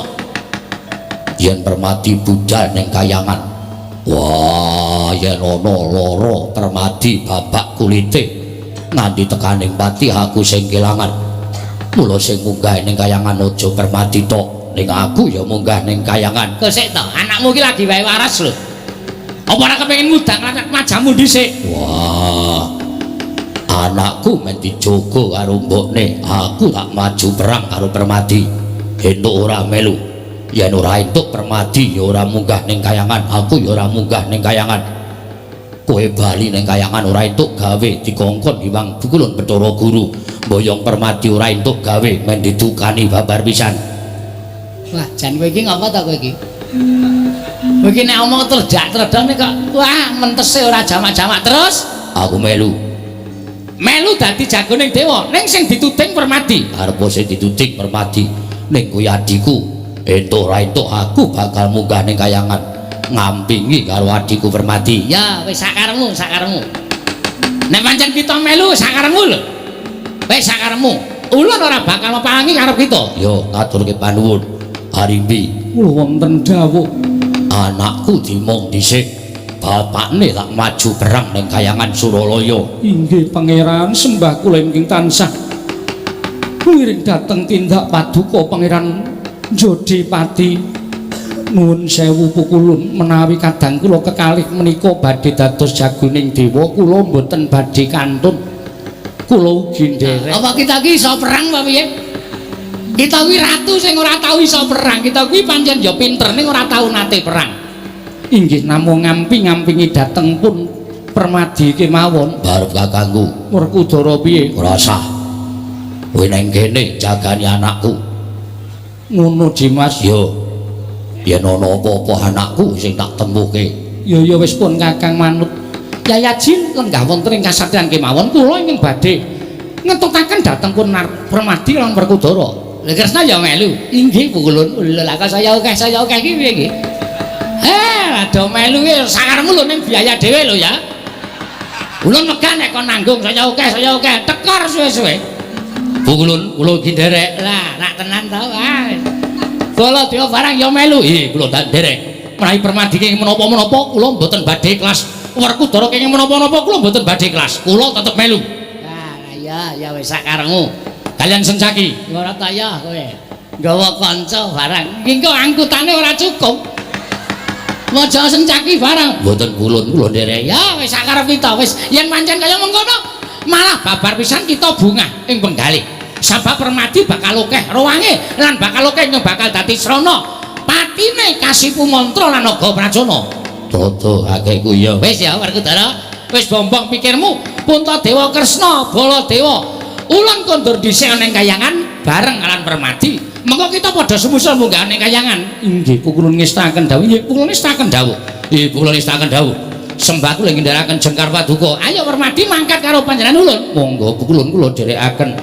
Speaker 3: Yen Permadi budal ning kayangan, wah, yen ana lara Permadi babak kulite nganti tekaning pati aku sing kelangan. Mula sing munggah ning kayangan aja Permadi tok, ning aku ya munggah ning kayangan.
Speaker 1: Kok sik to, anakmu ki lagi wae waras lho. Apa ora kepengin ngudang majamu dhisik?
Speaker 3: Wah, anakku men dijogo karo mbokne, aku tak maju perang karo Permadi. Entuk ora melu. Yen ora entuk Permadi ya ora munggah ning kayangan, aku ya ora munggah ning kayangan. Kowe bali ning kayangan ora entuk gawe dikongkon Hyang Pukulun Bathara Guru. Mboyong Permadi ora entuk gawe men didukani babar pisan.
Speaker 1: Wah, jan kowe iki ngapa ta kowe iki? Kowe iki nek omong tredak-tredone kok wah mentese ora jamak-jamak terus.
Speaker 3: Aku melu.
Speaker 1: Melu dadi jagoning dewa, ning sing dituding Permadi.
Speaker 3: Arep sing dituding Permadi, ning kuwi adhiku. Entuk ora entuk aku bakal munggah ning kayangan ngampingi karo adhiku Permadi.
Speaker 1: Ya wis sakaremu, sakaremu. Nek pancen kita melu sakaremu lho. Wis sakaremu. Ulun ora bakal mepalangi karep kita.
Speaker 3: Yo ngaturke panuwun. Arimbi,
Speaker 1: kula wonten dawuh.
Speaker 3: Anakku dimong dhisik, bapakne tak maju perang ning kayangan Suralaya.
Speaker 1: Inggih pangeran, sembah kula ingkang tansah ngiring dhateng tindak paduka Pangeran Jodipati. Nuwun sewu pukulun, menawi kadang kula kekalih menika badhe dados jagoning dewa, kula mboten badhe kantun. Kula ugi nderek. Apa kita iki iso perang apa piye? Kita kuwi ratu sing ora tau iso perang. Kita kuwi pancen ya pinter ning ora tau nate perang. Inggih namung ngampi-ngampingi dhateng pun Permadi kemawon.
Speaker 3: Barep kakangku.
Speaker 1: Werkudara piye?
Speaker 3: Ora sah. Kowe nang kene jagani anakku.
Speaker 1: Ngono Dimas.
Speaker 3: Yo. Yen ana apa-apa anakku sing tak tempuke.
Speaker 1: Ya ya wis pun Kakang manut. Yayaji lenggah wonten ing kasatriyan kemawon kula ingkang badhe ngetutaken dhateng pun Permadi lan Werkudara. Lha Kresna ya melu. Inggih pukulun. Lha kok saya akeh iki piye iki? Do melu ki sakaremu lho ning biaya dhewe lho ya. Ulun megah nek kon nanggung saya akeh tekor suwe-suwe.
Speaker 3: Pukulun kula iki nderek.
Speaker 1: Lah, rak tenan to. Ah. Baladewa barang ya melu.
Speaker 3: Ih, kula tak nderek.
Speaker 1: Menawi Permadi kenging menapa-menapa kula mboten badhe ikhlas. Werkudara kenging menapa-napa kula mboten badhe ikhlas. Kula tetep melu. Lah, ya ya wis sakaremu.
Speaker 3: Kalian Sencaki.
Speaker 1: Ora ta ya kowe. Nggawa kanca barang. Iki kok angkutane ora cukup. Maja Sencaki barang.
Speaker 3: Mboten pulun kula nderek.
Speaker 1: Ya wis sakarep kita wis yen pancen kaya mengkono malah babar pisan kita bungah ing penggalih. Sabab Permadi bakal akeh ruwange lan bakal akeh yang bakal dadi srana patine kasipu mantra lan naga prajana.
Speaker 3: Toto akeh ku ya.
Speaker 1: Wis ya Werkudara, wis bombong pikirmu. Puntadewa Kresna Baladewa ulun kondur dhisik ning kayangan bareng lan Permadi. Mengko kita padha sumusul munggah ning kayangan. Inggih pukulun ngestaken dawuh. Nggih pukulun ngestaken dawuh.
Speaker 3: Nggih pukulun ngestaken dawuh.
Speaker 1: Sembah kula ngendharaken jengkar paduka. Ayo Permadi mangkat karo panjenengan ulun.
Speaker 3: Monggo pukulun kula dherekaken.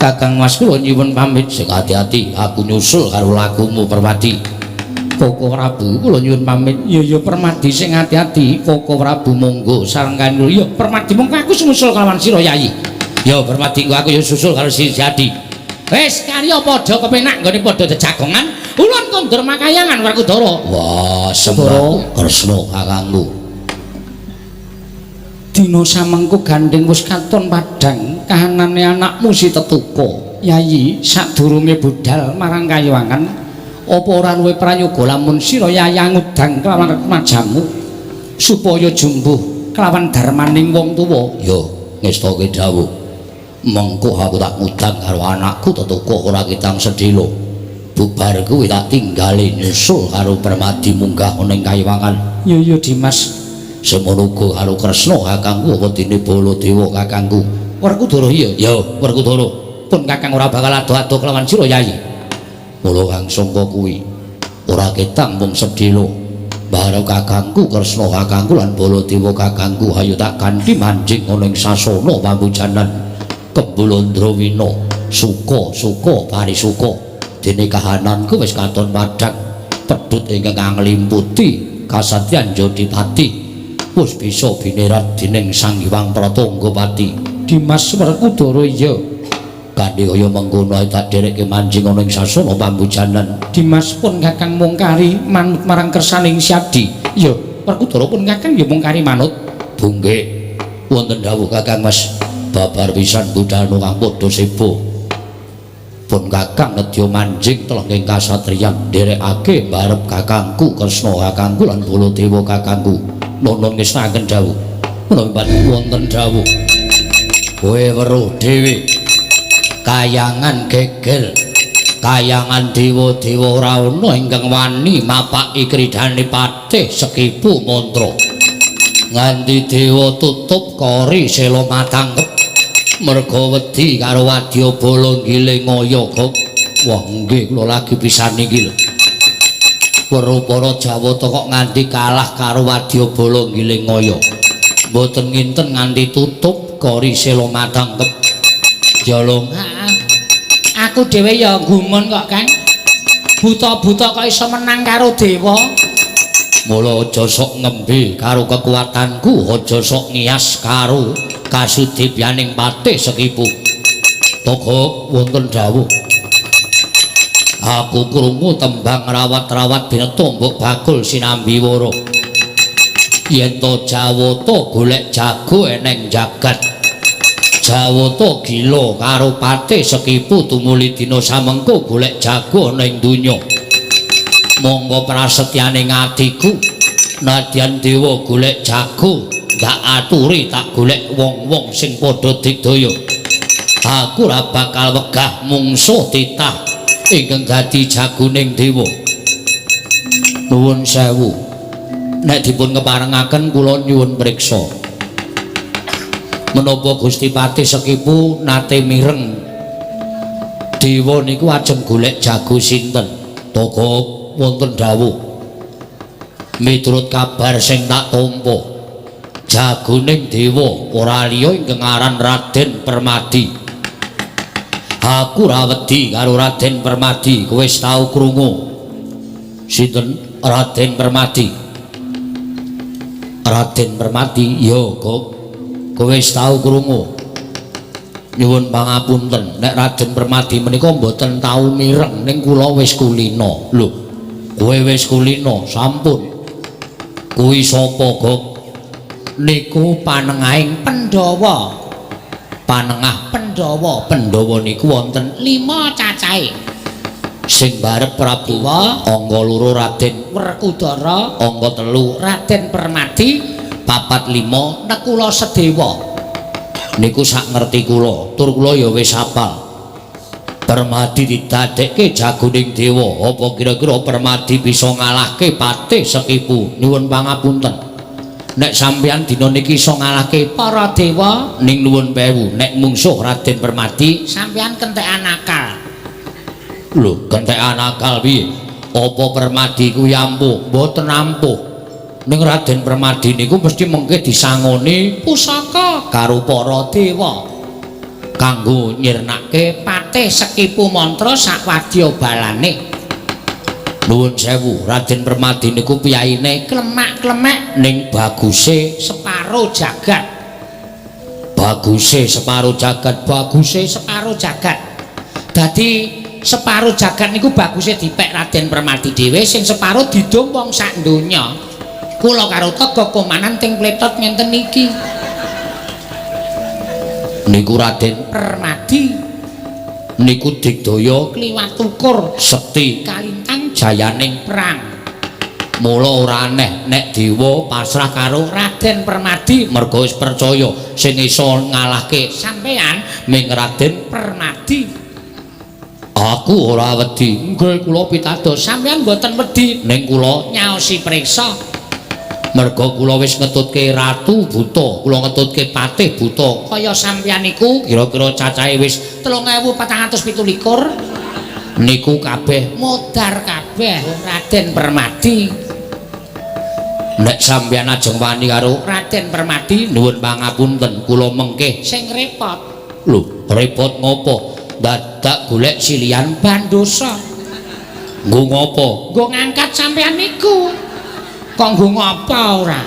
Speaker 3: Kakang Mas kula nyuwun pamit. Sing ati-ati aku nyusul karo lagumu Permadi.
Speaker 1: Koko Prabu kula nyuwun pamit. Ya ya Permadi sing ati-ati. Koko Prabu monggo sareng kula. Ya Permadi monggo aku sumusul kalawan sira Yayi.
Speaker 3: Ya Permadi engko aku ya susul karo si Jadi.
Speaker 1: Wis karya padha kepenak nggone padha jejagongan. Ulun kondur makayangan Werkudara.
Speaker 3: Wah, sembah Kresna kakangku.
Speaker 1: Dina samengko gandeng wis katon padhang kahanane anakmu si Tetuka. Yayi sadurunge budal marang kayangan apa ora luwih prayoga lamun sira yayi ngudang kelawan remajamu supaya jumbuh kelawan darmaning wong tuwa.
Speaker 3: Yo ngestake dawuh. Mengko aku tak ngudang karo anakku Tetuka ora kitang sedhela. Bubar kuwi tak tinggale nyusul karo Permadi munggah ning kayiwangan.
Speaker 1: Yo yo Dimas.
Speaker 3: Semono uga karo Kresna kakangku apa dene Baladewa kakangku.
Speaker 1: Werkudara iya.
Speaker 3: Ya, Werkudara.
Speaker 1: Pun kakang ora bakal ado-ado kelawan sira Yayi.
Speaker 3: Mula kang sangka kuwi ora ketang mung sedhela. Bareng kakangku Kresna kakangku lan Baladewa kakangku hayo tak kanthi manjing ana ing sasana pambujanan Kembul Andrawina suka-suka parisuka. Dene kahananku wis katon padhang pedhut ingkang anglimputi kasatyan Jodipati wis bisa binerat dening Sang Hyang Pratanggapati.
Speaker 1: Dimas Werkudara iya.
Speaker 3: Kanthi kaya mengkono ae tak dherekke manjing ana ing sasana pambujanan.
Speaker 1: Dimas pun kakang mung kari manut marang kersaning Syadi. Iya, Werkudara pun kakang ya mung kari manut.
Speaker 3: Bunggek wonten dawuh Kakang Mas babar pisan budhal kang padha sebo. Pun kakang nedya manjing telenging kasatriyan nderekake barep kakangku Kresna kakangku lan Baladewa kakangku. Nuwun ngestakaken dawuh. Menawi wonten dawuh. Kowe weruh dhewe kayangan gegel kayangan dewa-dewa ora ana ingkang wani mapaki kridhane patih Sekipu Mantra. Nganti dewa tutup kori sela matangkep merga wedi karo wadyabala ngiling ngaya. Wah nggih kula lagi pisan niki lho. Weruh para Jawata kok nganti kalah karo wadyabala ngiling ngaya. Mboten nginten nganti tutup kori sela matangkep. Jalung
Speaker 1: aku dhewe ya gumun kok Kang. Buta-buta kok iso menang karo dewa.
Speaker 3: Mula aja sok ngembe karo kekuatanku, aja sok ngiyas karo kasudipyaning patih Sekipu. Togok wonten dawuh. Aku krungu tembang rawat-rawat bineta mbok bakul sinambi wara. Yen to Jawata golek jago eneng jagat. Jawata gila karo patih Sekipu tumuli dina samengko golek jago ana ing donya. Monggo prasetyane atiku nadyan dewa golek jago ndak aturi tak golek wong-wong sing padha digdaya. Aku ora bakal wegah mungsuh titah ingkang dadi jagoning dewa. Nuwun sewu, nek dipun keparengaken kula nyuwun priksa. Menapa Gusti Patih Sekipu nate mireng dewa niku ajeng golek jago sinten? Togok wonten dawuh. Miturut kabar sing tak tampa, jagoning dewa ora liya ingkang aran Raden Permadi. Aku ora wedi karo Raden Permadi, kowe wis tau krungu? Sinten Raden Permadi? Raden Permadi ya, Gok. Kowe wis tau krungu? Nyuwun pangapunten, nek Raden Permadi menika mboten tau mireng ning kula wis kulina. Lho, kowe wis kulina? Sampun. Kuwi sapa, Gok? Niku panengahing
Speaker 1: Pandhawa.
Speaker 3: Panengah
Speaker 1: Pandhawa.
Speaker 3: Pandhawa niku wonten
Speaker 1: 5 cacahe.
Speaker 3: Sing barep Prabu
Speaker 1: Dewa,
Speaker 3: angka 2 Raden
Speaker 1: Werkudara,
Speaker 3: angka 3
Speaker 1: Raden Permadi,
Speaker 3: 4 5
Speaker 1: Nekula Sedewa.
Speaker 3: Niku sak ngerti kula, tur kula ya wis hafal. Permadi didadekke jagoning dewa. Apa kira-kira Permadi bisa ngalahke Patih Sekipu? Nyuwun pangapunten. Nek sampeyan dina niki iso ngalahke
Speaker 1: para dewa
Speaker 3: ning nuwun pewu, nek mungsuh Raden Permadi
Speaker 1: sampeyan kentekan akal.
Speaker 3: Lho, kentekan akal piye? Apa Permadi kuwi ampuh? Mboten ampuh. Ning Raden Permadi niku mesti mengke disangoni
Speaker 1: pusaka
Speaker 3: karo para
Speaker 1: dewa
Speaker 3: kanggo nyirnake
Speaker 1: Patih Sekipu Mantra sak wadya balane.
Speaker 3: Nuwun sewu, Raden Permadi niku piyaine
Speaker 1: klemak-klemek
Speaker 3: ning baguse
Speaker 1: separo jagat.
Speaker 3: Baguse separo jagat, baguse
Speaker 1: separo jagat. Dadi separo jagat niku baguse dipek Raden Permadi dhewe, sing separo didum wong sak donya. Kula karo Togok komanan ting pletot ngenten niki.
Speaker 3: Niku Raden
Speaker 1: Permadi
Speaker 3: niku digdaya
Speaker 1: kliwat ukur
Speaker 3: sekti
Speaker 1: kalintang
Speaker 3: jayaning
Speaker 1: perang.
Speaker 3: Mula ora aneh nek dewa pasrah karo
Speaker 1: Raden Permadi
Speaker 3: merga wis percaya sing iso ngalahke
Speaker 1: sampeyan
Speaker 3: ming Raden
Speaker 1: Permadi.
Speaker 3: Aku ora wedi. Nggih kula pitados
Speaker 1: sampeyan mboten wedi
Speaker 3: ning kula
Speaker 1: nyaosi priksa.
Speaker 3: Merga kula wis ngetutke ratu buta, kula ngetutke patih buta.
Speaker 1: Kaya sampeyan niku
Speaker 3: kira-kira cacahe wis
Speaker 1: 3427
Speaker 3: niku kabeh
Speaker 1: modar kabeh Raden Permadi.
Speaker 3: Nek sampeyan ajeng wani karo
Speaker 1: Raden Permadi
Speaker 3: nuwun pangapunten kula mengke
Speaker 1: sing repot.
Speaker 3: Lho, repot ngopo? Dadak golek silian
Speaker 1: bandosa.
Speaker 3: Nggo ngopo?
Speaker 1: Nggo ngangkat sampeyan niku. Kok nggo ngopo ora?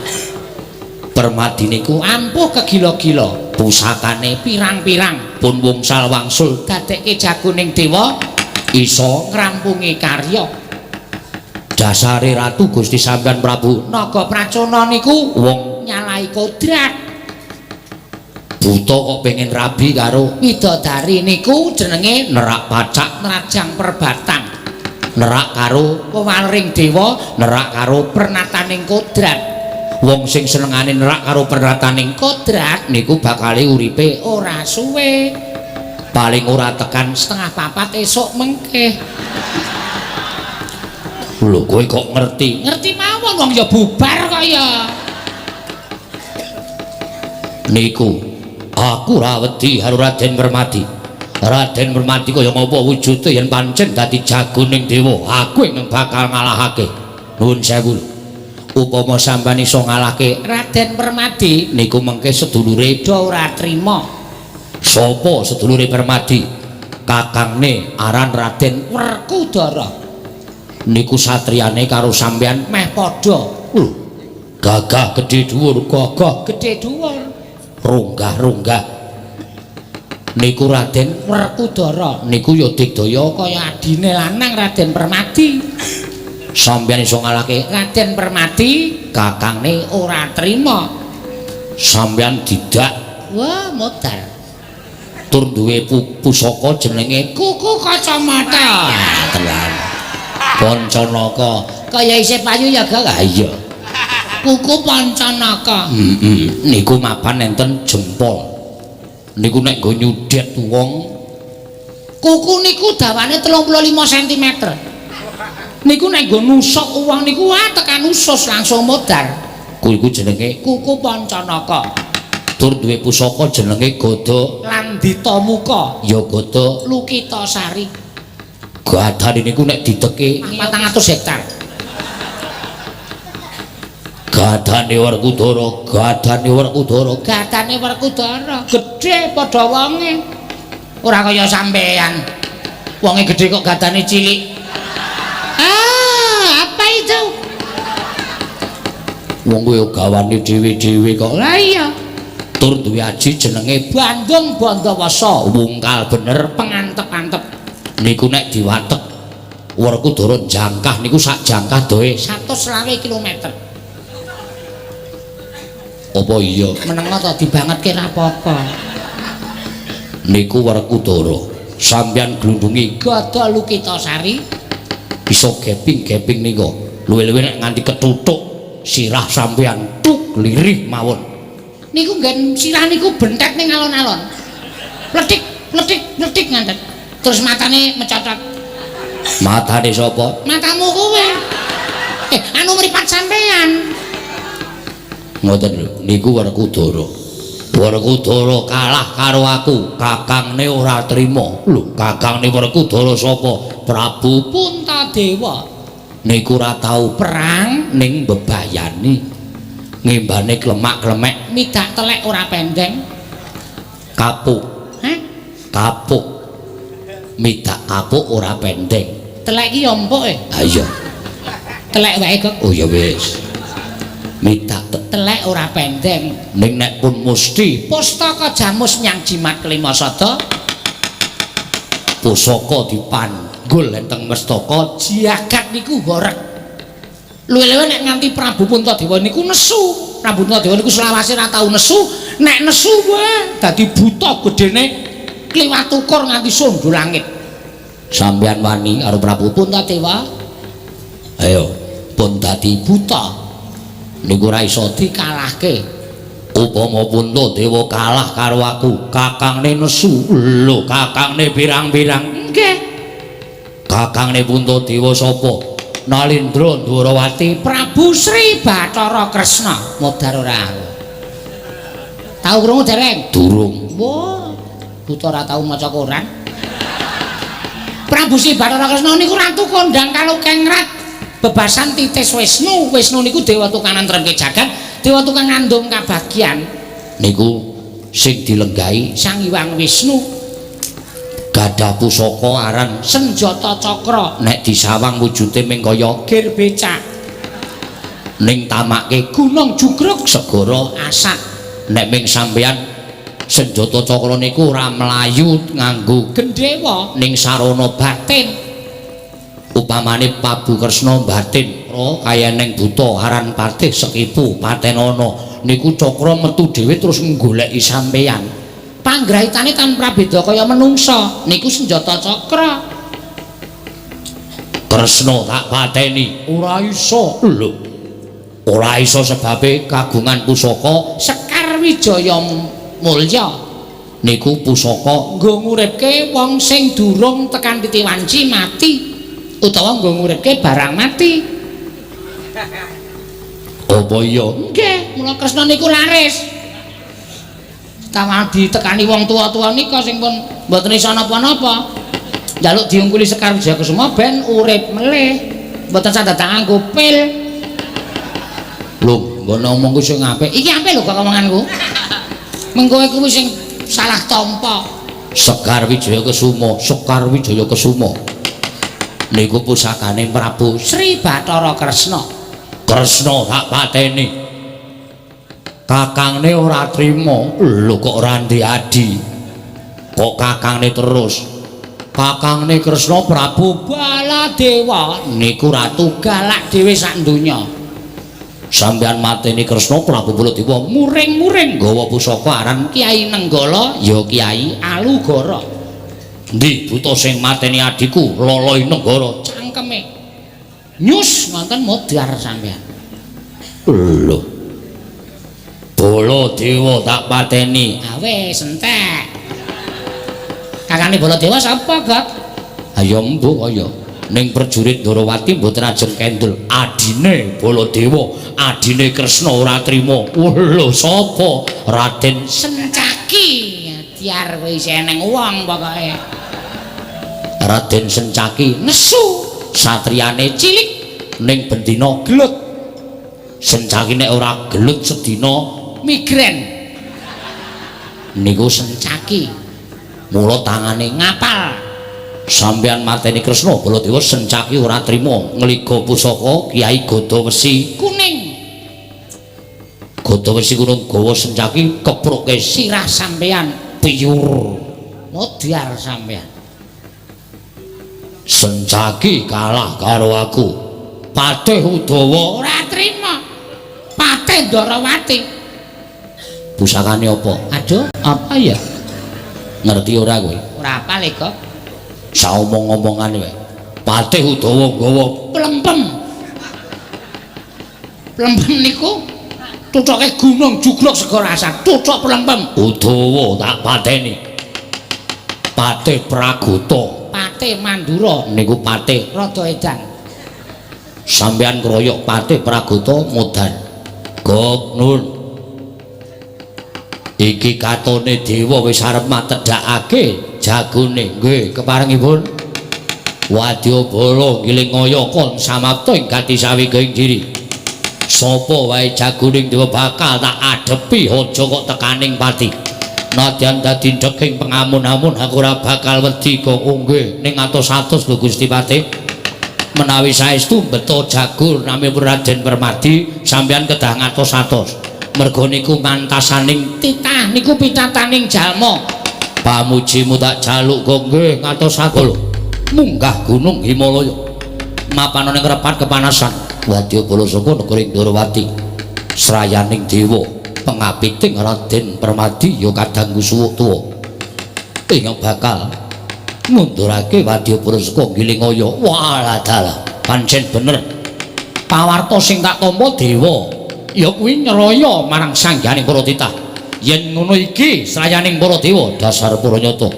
Speaker 3: Permadi niku
Speaker 1: ampuh kegila-gila,
Speaker 3: pusakane
Speaker 1: pirang-pirang,
Speaker 3: pun wungsal wangsul
Speaker 1: dadekke jagoning dewa
Speaker 3: iso
Speaker 1: ngrampungi karya.
Speaker 3: Dasare ratu Gusti sampeyan Prabu
Speaker 1: Naga Pracona niku
Speaker 3: wong
Speaker 1: nyalahi kodrat.
Speaker 3: Buta kok pengen rabi karo
Speaker 1: widodari niku jenenge
Speaker 3: nerak pacak
Speaker 1: nerajang perbatang,
Speaker 3: nerak karo
Speaker 1: wewaring dewa,
Speaker 3: nerak karo
Speaker 1: pernataning kodrat.
Speaker 3: Wong sing senengane nerak karo pernataning
Speaker 1: kodrat
Speaker 3: niku bakale uripe
Speaker 1: ora suwe,
Speaker 3: paling ora tekan
Speaker 1: 3:30 esuk mengke.
Speaker 3: Lho, kowe kok ngerti?
Speaker 1: Ngerti mawon wong ya bubar kok ya.
Speaker 3: Niku aku ora wedi karo Raden Permadi. Raden Permadi kaya ngapa wujude yen pancen dadi jagoning dewa, aku ingkang bakal ngalahake. Nuwun sewu. Upama sampeyan iso ngalahke
Speaker 1: Raden Permadi
Speaker 3: niku mengke sedulure
Speaker 1: do ora trima.
Speaker 3: Sapa sedulure Permadi? Kakangne aran Raden
Speaker 1: Werkudara.
Speaker 3: Niku satriyane karo sampeyan
Speaker 1: meh padha.
Speaker 3: Lho, gagah gedhe dhuwur,
Speaker 1: gagah gedhe dhuwur,
Speaker 3: runggah-runggah. Niku Raden
Speaker 1: Werkudara
Speaker 3: niku ya digdaya
Speaker 1: kaya adine lanang Raden Permadi.
Speaker 3: Sampeyan iso ngalahke
Speaker 1: Raden Permadi,
Speaker 3: kakangne
Speaker 1: ora trima.
Speaker 3: Sampeyan didak
Speaker 1: wah modar.
Speaker 3: Tur duwe pusaka jenenge
Speaker 1: kuku kacamata.
Speaker 3: Tenan. Pancanaka
Speaker 1: kaya isih payu ya, Gak?
Speaker 3: Ha iya.
Speaker 1: Kuku Pancanaka.
Speaker 3: Heeh. Niku mapan enten jempol. Niku nek nggo nyudhet wong,
Speaker 1: kuku niku dawane 35 cm. Niku nek nggo nusuk wong niku wah tekan usus langsung modar.
Speaker 3: Kuwi iku jenenge
Speaker 1: kuku Pancanaka.
Speaker 3: Tur duwe pusaka jenenge Gada
Speaker 1: Landita Muka.
Speaker 3: Ya Gada
Speaker 1: Lukitasari.
Speaker 3: Gadane niku nek diteke
Speaker 1: 400 hektar.
Speaker 3: Gadane Werkudara, gadane Werkudara,
Speaker 1: gadane Werkudara gedhe padha wonge. Ora kaya sampean. Wonge gedhe kok gadane cilik. Ah, apa itu?
Speaker 3: Wong kuwi gawane dhewe-dhewe kok.
Speaker 1: Lah iya.
Speaker 3: Tur duwe aji jenenge
Speaker 1: Bandung Bandawasa,
Speaker 3: wungkal bener
Speaker 1: pengantep-antep.
Speaker 3: Niku nek diwatek Werkudara jangkah niku sak jangkah doe
Speaker 1: 120 km.
Speaker 3: Apa iya?
Speaker 1: Menengo to dibangetke ra apa-apa.
Speaker 3: Niku Werkudara sampeyan glundungi
Speaker 1: Gada Lukitasari
Speaker 3: iso geping-geping nika. Luwih-luwih nek nganti ketutuk sirah sampeyan tuk lirih mawon.
Speaker 1: Niku nggen sirah niku bentet ning alon-alon. Pletik, pletik, pletik nganten. Terus matane mecotot.
Speaker 3: Matane sapa?
Speaker 1: Matamu kowe. Anu mripat sampean.
Speaker 3: Ngoten lho, niku Werkudara. Werkudara kalah karo aku, kakangne ora trima. Lho, kakangne Werkudara sapa? Prabu
Speaker 1: Puntadewa.
Speaker 3: Niku ora tau perang ning bebayani. Ngimbane klemak-klemek,
Speaker 1: midak telek ora pendeng.
Speaker 3: Kapuk.
Speaker 1: Hah?
Speaker 3: Kapuk. Midak kapuk ora pendeng.
Speaker 1: Telek iki ya empuk e.
Speaker 3: Ha iya.
Speaker 1: Telek wae kok.
Speaker 3: Oh ya wis. Midak
Speaker 1: telek ora pendeng.
Speaker 3: Ning nek pun musti
Speaker 1: pustaka jamus nyang jimat kelima sada
Speaker 3: pusaka dipanggul enteng mestaka
Speaker 1: jagat niku horeg. Luwe-luwe nek nganti Prabu Puntadewa niku nesu. Prabu Puntadewa niku selawase ora tau nesu, nek nesu wae dadi buta gedene kliwat ukur nganti sondo langit.
Speaker 3: Sampeyan wani karo Prabu
Speaker 1: Puntadewa?
Speaker 3: Ayo, pun dadi
Speaker 1: buta.
Speaker 3: Niku ora iso
Speaker 1: dikalahke.
Speaker 3: Upama Puntadewa kalah karo aku, kakangne nesu. Lho, kakangne pirang-pirang.
Speaker 1: Nggih.
Speaker 3: Kakangne Puntadewa sapa? Nalindra Ndwarawati
Speaker 1: Prabu Sri Bathara Kresna. Modar ora aku. Tau krungu dereng?
Speaker 3: Durung.
Speaker 1: Wah, buta ora tau maca koran. Prabu Sri Bathara Kresna niku ratu kondang kalukengrat bebasan titis Wisnu. Wisnu niku dewa tukang nantremke jagat, dewa tukang ngandung kabagyan.
Speaker 3: Niku sing dilenggahi
Speaker 1: Sang Hyang Wisnu
Speaker 3: gadah pusaka aran
Speaker 1: senjata cakra.
Speaker 3: Nek disawang wujude ming kaya
Speaker 1: gir becak,
Speaker 3: ning tamake
Speaker 1: gunung jugruk
Speaker 3: segara
Speaker 1: asat.
Speaker 3: Nek ming sampeyan senjata cakra niku ora mlayu nganggo
Speaker 1: gendhewa
Speaker 3: ning sarana
Speaker 1: batin.
Speaker 3: Upamane Prabu Kresna batin ora kaya neng buta aran Patih Sekipu patenana niku cakra metu dhewe terus nggoleki sampeyan.
Speaker 1: Panggrahitane tanpa beda kaya menungsa niku senjata cakra.
Speaker 3: Kresna tak pateni ora iso. Lho, ora iso sebabe kagungan pusaka
Speaker 1: Sekar Wijaya Mulya.
Speaker 3: Niku pusaka
Speaker 1: nggo nguripke wong sing durung tekan titi wanci mati utawa nggo nguripke barang mati.
Speaker 3: Apa iya?
Speaker 1: Nggih, mula Kresna niku laris. Tawang ditekani wong tua-tua nika sing pun mboten iso napa-napa. Njaluk diungkuli Sekar Wijaya Kusuma ben urip melih. Mboten sah dadak nganggo pil.
Speaker 3: Lho, nggon omongku sing apik.
Speaker 1: Iki apik lho kok omonganku. Mengko kuwi sing salah tampa.
Speaker 3: Sekar Wijaya Kusuma, Sekar Wijaya Kusuma. Niku pusakane Prabu
Speaker 1: Sri Bathara Kresna.
Speaker 3: Kresna tak pateni. Kakangne ora trima. Lho kok ora ndek adi? Kok kakangne terus? Kakangne Kresna Prabu
Speaker 1: Baladewa
Speaker 3: niku ratu
Speaker 1: galak dhewe sak donya.
Speaker 3: Sampeyan mateni Kresna Prabu Baladewa
Speaker 1: muring-muring
Speaker 3: nggawa pusaka aran
Speaker 1: Kiai Nenggala
Speaker 3: ya Kiai
Speaker 1: Alugara.
Speaker 3: Endi buta sing mateni adhiku Loloi Nenggara?
Speaker 1: Cangkeme nyus ngonten modar sampeyan.
Speaker 3: Lho, Baladewa tak pateni.
Speaker 1: Awe entek. Kakane Baladewa sapa, Gok?
Speaker 3: Ayo mbuh kaya ning prajurit Ndorowati mboten ajeng kendel. Adine Baladewa, adine Kresna ora trima. Lho sapa? Raden
Speaker 1: Sencaki. Diar kowe isih eneng wong pokoke.
Speaker 3: Raden Sencaki
Speaker 1: nesu,
Speaker 3: satriyane
Speaker 1: cilik
Speaker 3: ning bendina
Speaker 1: gelut.
Speaker 3: Sencaki nek ora gelut sedina
Speaker 1: migren.
Speaker 3: Niku
Speaker 1: Sencaki.
Speaker 3: Mula tangane
Speaker 1: ngapal.
Speaker 3: Sampeyan mateni Kresna Baladewa Sencaki ora trima ngliga pusaka Kiai Gada Wesi
Speaker 1: kuning.
Speaker 3: Gada Wesi kuning gawa Sencaki kepruke
Speaker 1: sirah sampeyan
Speaker 3: piyur.
Speaker 1: Modar sampeyan.
Speaker 3: Sencaki kalah karo aku. Patih Udawa
Speaker 1: ora trima. Patih Ndorowati.
Speaker 3: Pusakane apa?
Speaker 1: Aduh,
Speaker 3: apa ya? Ngerti ora kowe?
Speaker 1: Ora apal e, Gok.
Speaker 3: Saomong-omongane wae. Patih Udawa nggawa
Speaker 1: plempem. Plempem niku tutoke gunung jugruk segara asat, tutok plempem.
Speaker 3: Udawa tak pateni. Patih Pragota,
Speaker 1: Patih Mandura
Speaker 3: niku patih
Speaker 1: rada edan.
Speaker 3: Sampeyan kroyok Patih Pragota modar. Gok nun. Iki katone dewa wis arep matedhakake jagone. Nggih, keparengipun. Wadyabala ngiling ngaya kon samapta ing gati sawiging diri. Sapa wae jagoning dewa bakal tak adepi aja kok tekaning pati. Nadyan dadi deking pengamun-amun aku ora bakal wedi kok. Nggih, ning atos-atos lho Gusti Patih. Menawi saestu beto jago namipun Raden Permadi sampeyan kedah ngatos-atos. Merga niku mantasaning
Speaker 1: titah niku pitataning jalma.
Speaker 3: Pamujimu tak jaluk kok nggih ngatos-atos lho. Munggah gunung Himalaya. Mapan ning repat kepanasan. Wadyabala saka negeri Ndorowati. Srayaning dewa pengapiting Raden Permadi ya kadangku suwuk tuwa. Ing bakal ngundurake wadyabala saka Ngiling Aya. Walah dalah, pancen bener. Pawarta sing tak tampa dewa ya kuwi nyeraya marang sangganing para titah. Yen ngono iki srayaning para dewa dasar para nyata.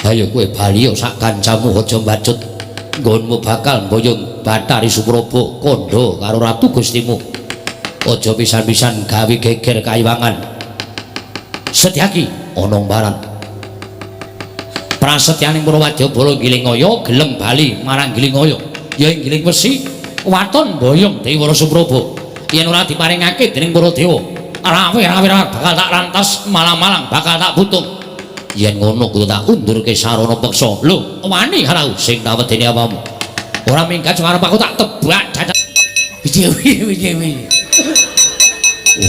Speaker 3: Ayo kowe bali sak kancamu aja mbacut. Nggonmu bakal mboyong Bathari Supraba kandha karo Ratu Gustimu. Aja pisan-pisan gawe geger kaiwangan. Setyaki ana mbaran. Prasetyaning para wadyabala Gilingaya gelem bali marang Gilingaya. Ya ing Giling Wesi waton boyong Dewara Supraba. Yen ora diparingake dening para dewa, rawe-rawe bakal tak rantas, malang-malang bakal tak butung. Yen ngono kudu tak undurke sarana peksa. Lho, wani karo sing tak wedeni apamu. Ora minggat arep aku tak tebak cacat.
Speaker 1: Piye piye piye.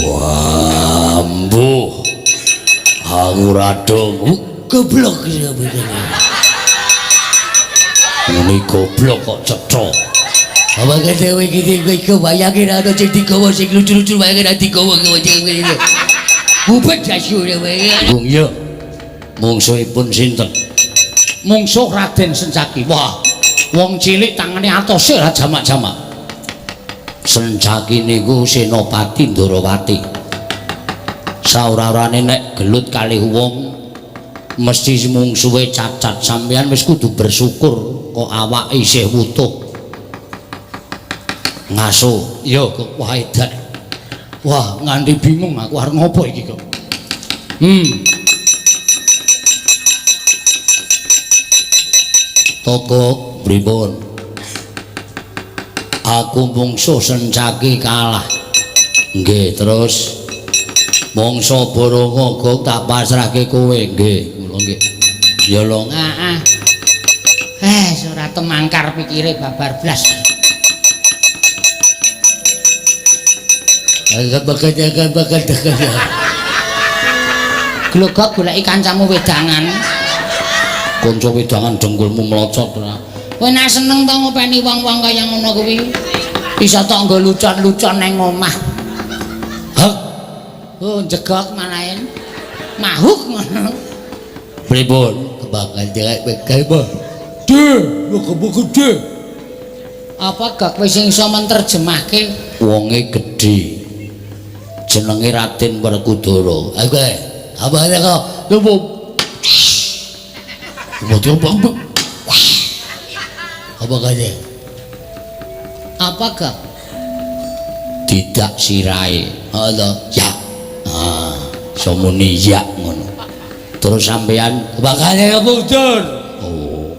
Speaker 3: Wah, mbuh. Aku ora dong.
Speaker 1: Goblok iki bener.
Speaker 3: Muni goblok kok cetha.
Speaker 1: Apa kate kowe iki kowe wayange ra ono sing digawa sing lucu-lucu wayange ra digawa kowe iki. Bubet jasu kowe.
Speaker 3: Gung ya. Mungsuhipun sinten?
Speaker 1: Mungsuh Raden Sencaki. Wah, wong cilik tangane atose ora jamak-jamak.
Speaker 3: Sencaki niku Senopati Ndorowati. Saora-orane nek gelut kalih wong mesti mungsuhe cacat. Sampeyan wis kudu bersyukur kok awak isih wutuh. Ngaso,
Speaker 1: ya kok wah edan. Wah, nganti bingung aku arep ngopo iki kok.
Speaker 3: Togok pripun? Aku mungsuh Sencaki kalah. Nggih, terus mangsa Baronga gok tak pasrahke kowe. Nggih, kula nggih. Ya lho,
Speaker 1: heeh. Ora temangkar pikire babar blas. Glogok goleki kancamu wedangan.
Speaker 3: Kanca wedangan dengkulmu mlocot ora.
Speaker 1: Kowe nek seneng to ngopeni wong-wong kaya ngono kuwi. Bisa tok nggo lucon-lucon nang omah.
Speaker 3: Hek.
Speaker 1: Oh, jegok malahen. Mahuk ngono.
Speaker 3: Pripun?
Speaker 1: Kebakar direk begal, Mbah. De, muga-muga de. Apa gak kowe sing iso menterjemahke?
Speaker 3: Wonge gedhe. Jenenge Raden Werkudara.
Speaker 1: Oke. Apa kok?
Speaker 3: Lho,
Speaker 1: apa kaya? Apa gak?
Speaker 3: Tidak sirahe.
Speaker 1: Halo,
Speaker 3: ya. Ah, somuni ya ngono. Terus sampean
Speaker 1: bakale mundur.
Speaker 3: Oh.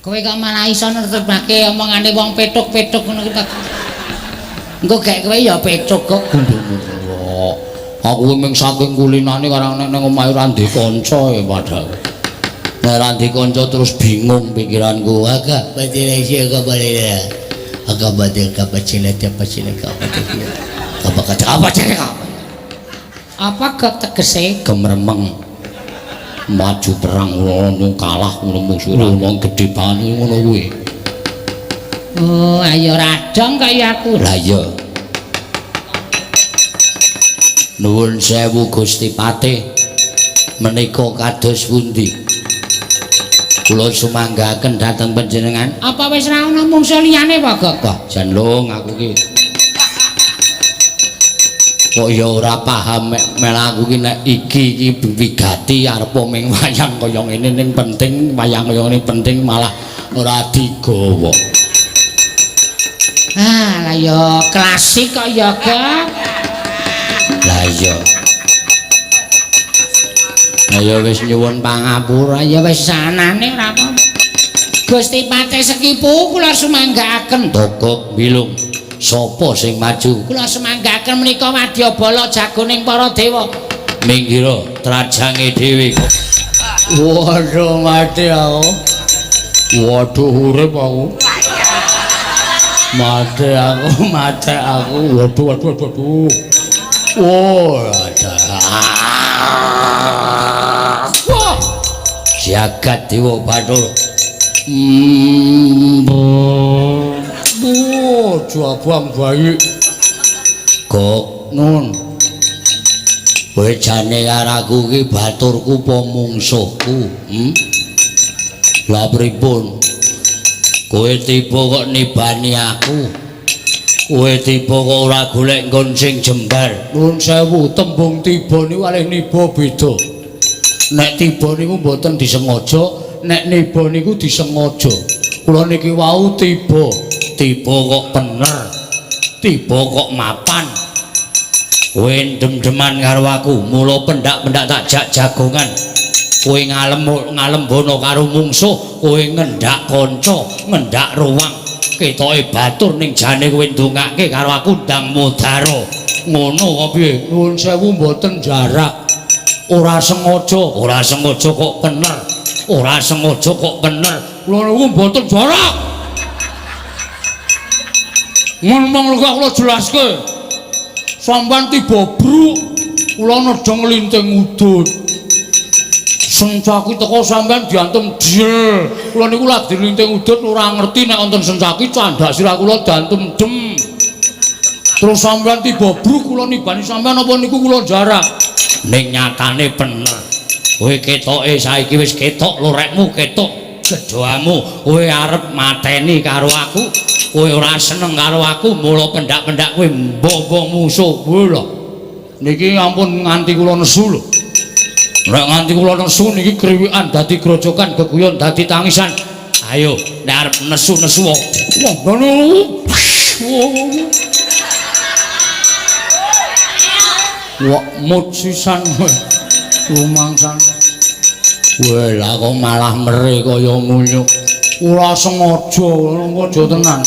Speaker 1: Kowe kok malah iso nerjemahke omongane wong petuk-petuk ngono kuwi. Engko gek kowe ya petuk kok
Speaker 3: gundulmu. Aku mung saking kulinane karang nek nang omahe ora ndek kanca ya padahal. Nek ora ndek kanca terus bingung pikiranku.
Speaker 1: Agak badhe iki kok bali. Agak badhe kapacile tapacile kapacile.
Speaker 3: Apa kata apa cek apa?
Speaker 1: Apa gak tegese
Speaker 3: gemeremeng maju perang ngono kalah ngono musuh wong gedhe banget ngono kuwi.
Speaker 1: Oh, ayo radong kaya aku.
Speaker 3: Lah iya. Nuwun sewu Gusti Patih, menika kados pundi? Kula sumanggaken dhateng panjenengan.
Speaker 1: Apa wis ra ono mungsuh liyane apa gak?
Speaker 3: Wah, jan lung aku ki. Kok ya ora paham mel aku ki nek iki iki wigati arep ming wayang kaya ngene ning penting wayang kaya ngene penting malah ora digawa.
Speaker 1: Ah, lah ya klasik kok ya, Gak.
Speaker 3: Lah iya. Lah ya wis nyuwun pangapura
Speaker 1: ya wis sanane ora apa. Gusti Patih Sekipu kula sumanggaaken.
Speaker 3: Togok bilung. Sapa sing maju?
Speaker 1: Kula sumanggaaken menika wadyabala jagoning para dewa.
Speaker 3: Minggiro trajange dhewe kok.
Speaker 1: Waduh mati aku.
Speaker 3: Waduh urip aku. Mati aku, mati aku. Waduh waduh waduh. Oh, ada.
Speaker 1: Wah,
Speaker 3: jagat dewa Bathara.
Speaker 1: Oh, jabang bayi.
Speaker 3: Gok nun. Kowe jane karo aku iki baturku apa mungsuhku? Lah pripun? Kowe tiba kok nibani aku. Kowe tiba kok ora golek nggon sing jembar.
Speaker 1: Nuwun sewu, tembung tiba niku kalih niba beda. Nek tiba niku mboten disengaja, nek niba niku disengaja.
Speaker 3: Kula niki wau tiba, tiba kok bener. Tiba kok mapan. Kowe ndem-deman karo aku, mula pendak-pendak tak jak jagongan. Kowe ngalem ngalembono karo mungsuh, kowe ngendak kanca, ngendak ruwang. Ketoke batur ning jane kowe ndongake karo aku ndang mudara. Ngono kok piye? Nuwun sewu mboten jarak. Ora sengaja, ora sengaja kok bener. Ora sengaja kok bener. Kula niku mboten jarak. Ngomong lho kula jelaske. Sampeyan tiba bruk, kula nedha nglinting udut. Sencaki teko sampeyan diantem diel. Kula niku lagi linting udut ora ngerti nek wonten sencaki candhak sirah kula diantem dem. Terus sampeyan tiba bruk kula nibani sampeyan apa niku kula jarak. Ning nyatane bener. Kowe ketoke saiki wis ketok lorekmu ketok gedhoamu. Kowe arep mateni karo aku. Kowe ora seneng karo aku, mula pendak-pendak kowe mbombo musuh. Kowe lho. Niki ampun nganti kula nesu lho. Nek nganti kula nesu niki kriwikan dadi grojokan, geguyon dadi tangisan. Ayo, nek arep nesu-nesu wah, ngono. Wah, mut sisan kowe. Lumangsan. Weh, lah kok malah mere kaya ngono. Ora sengaja, sengaja tenan.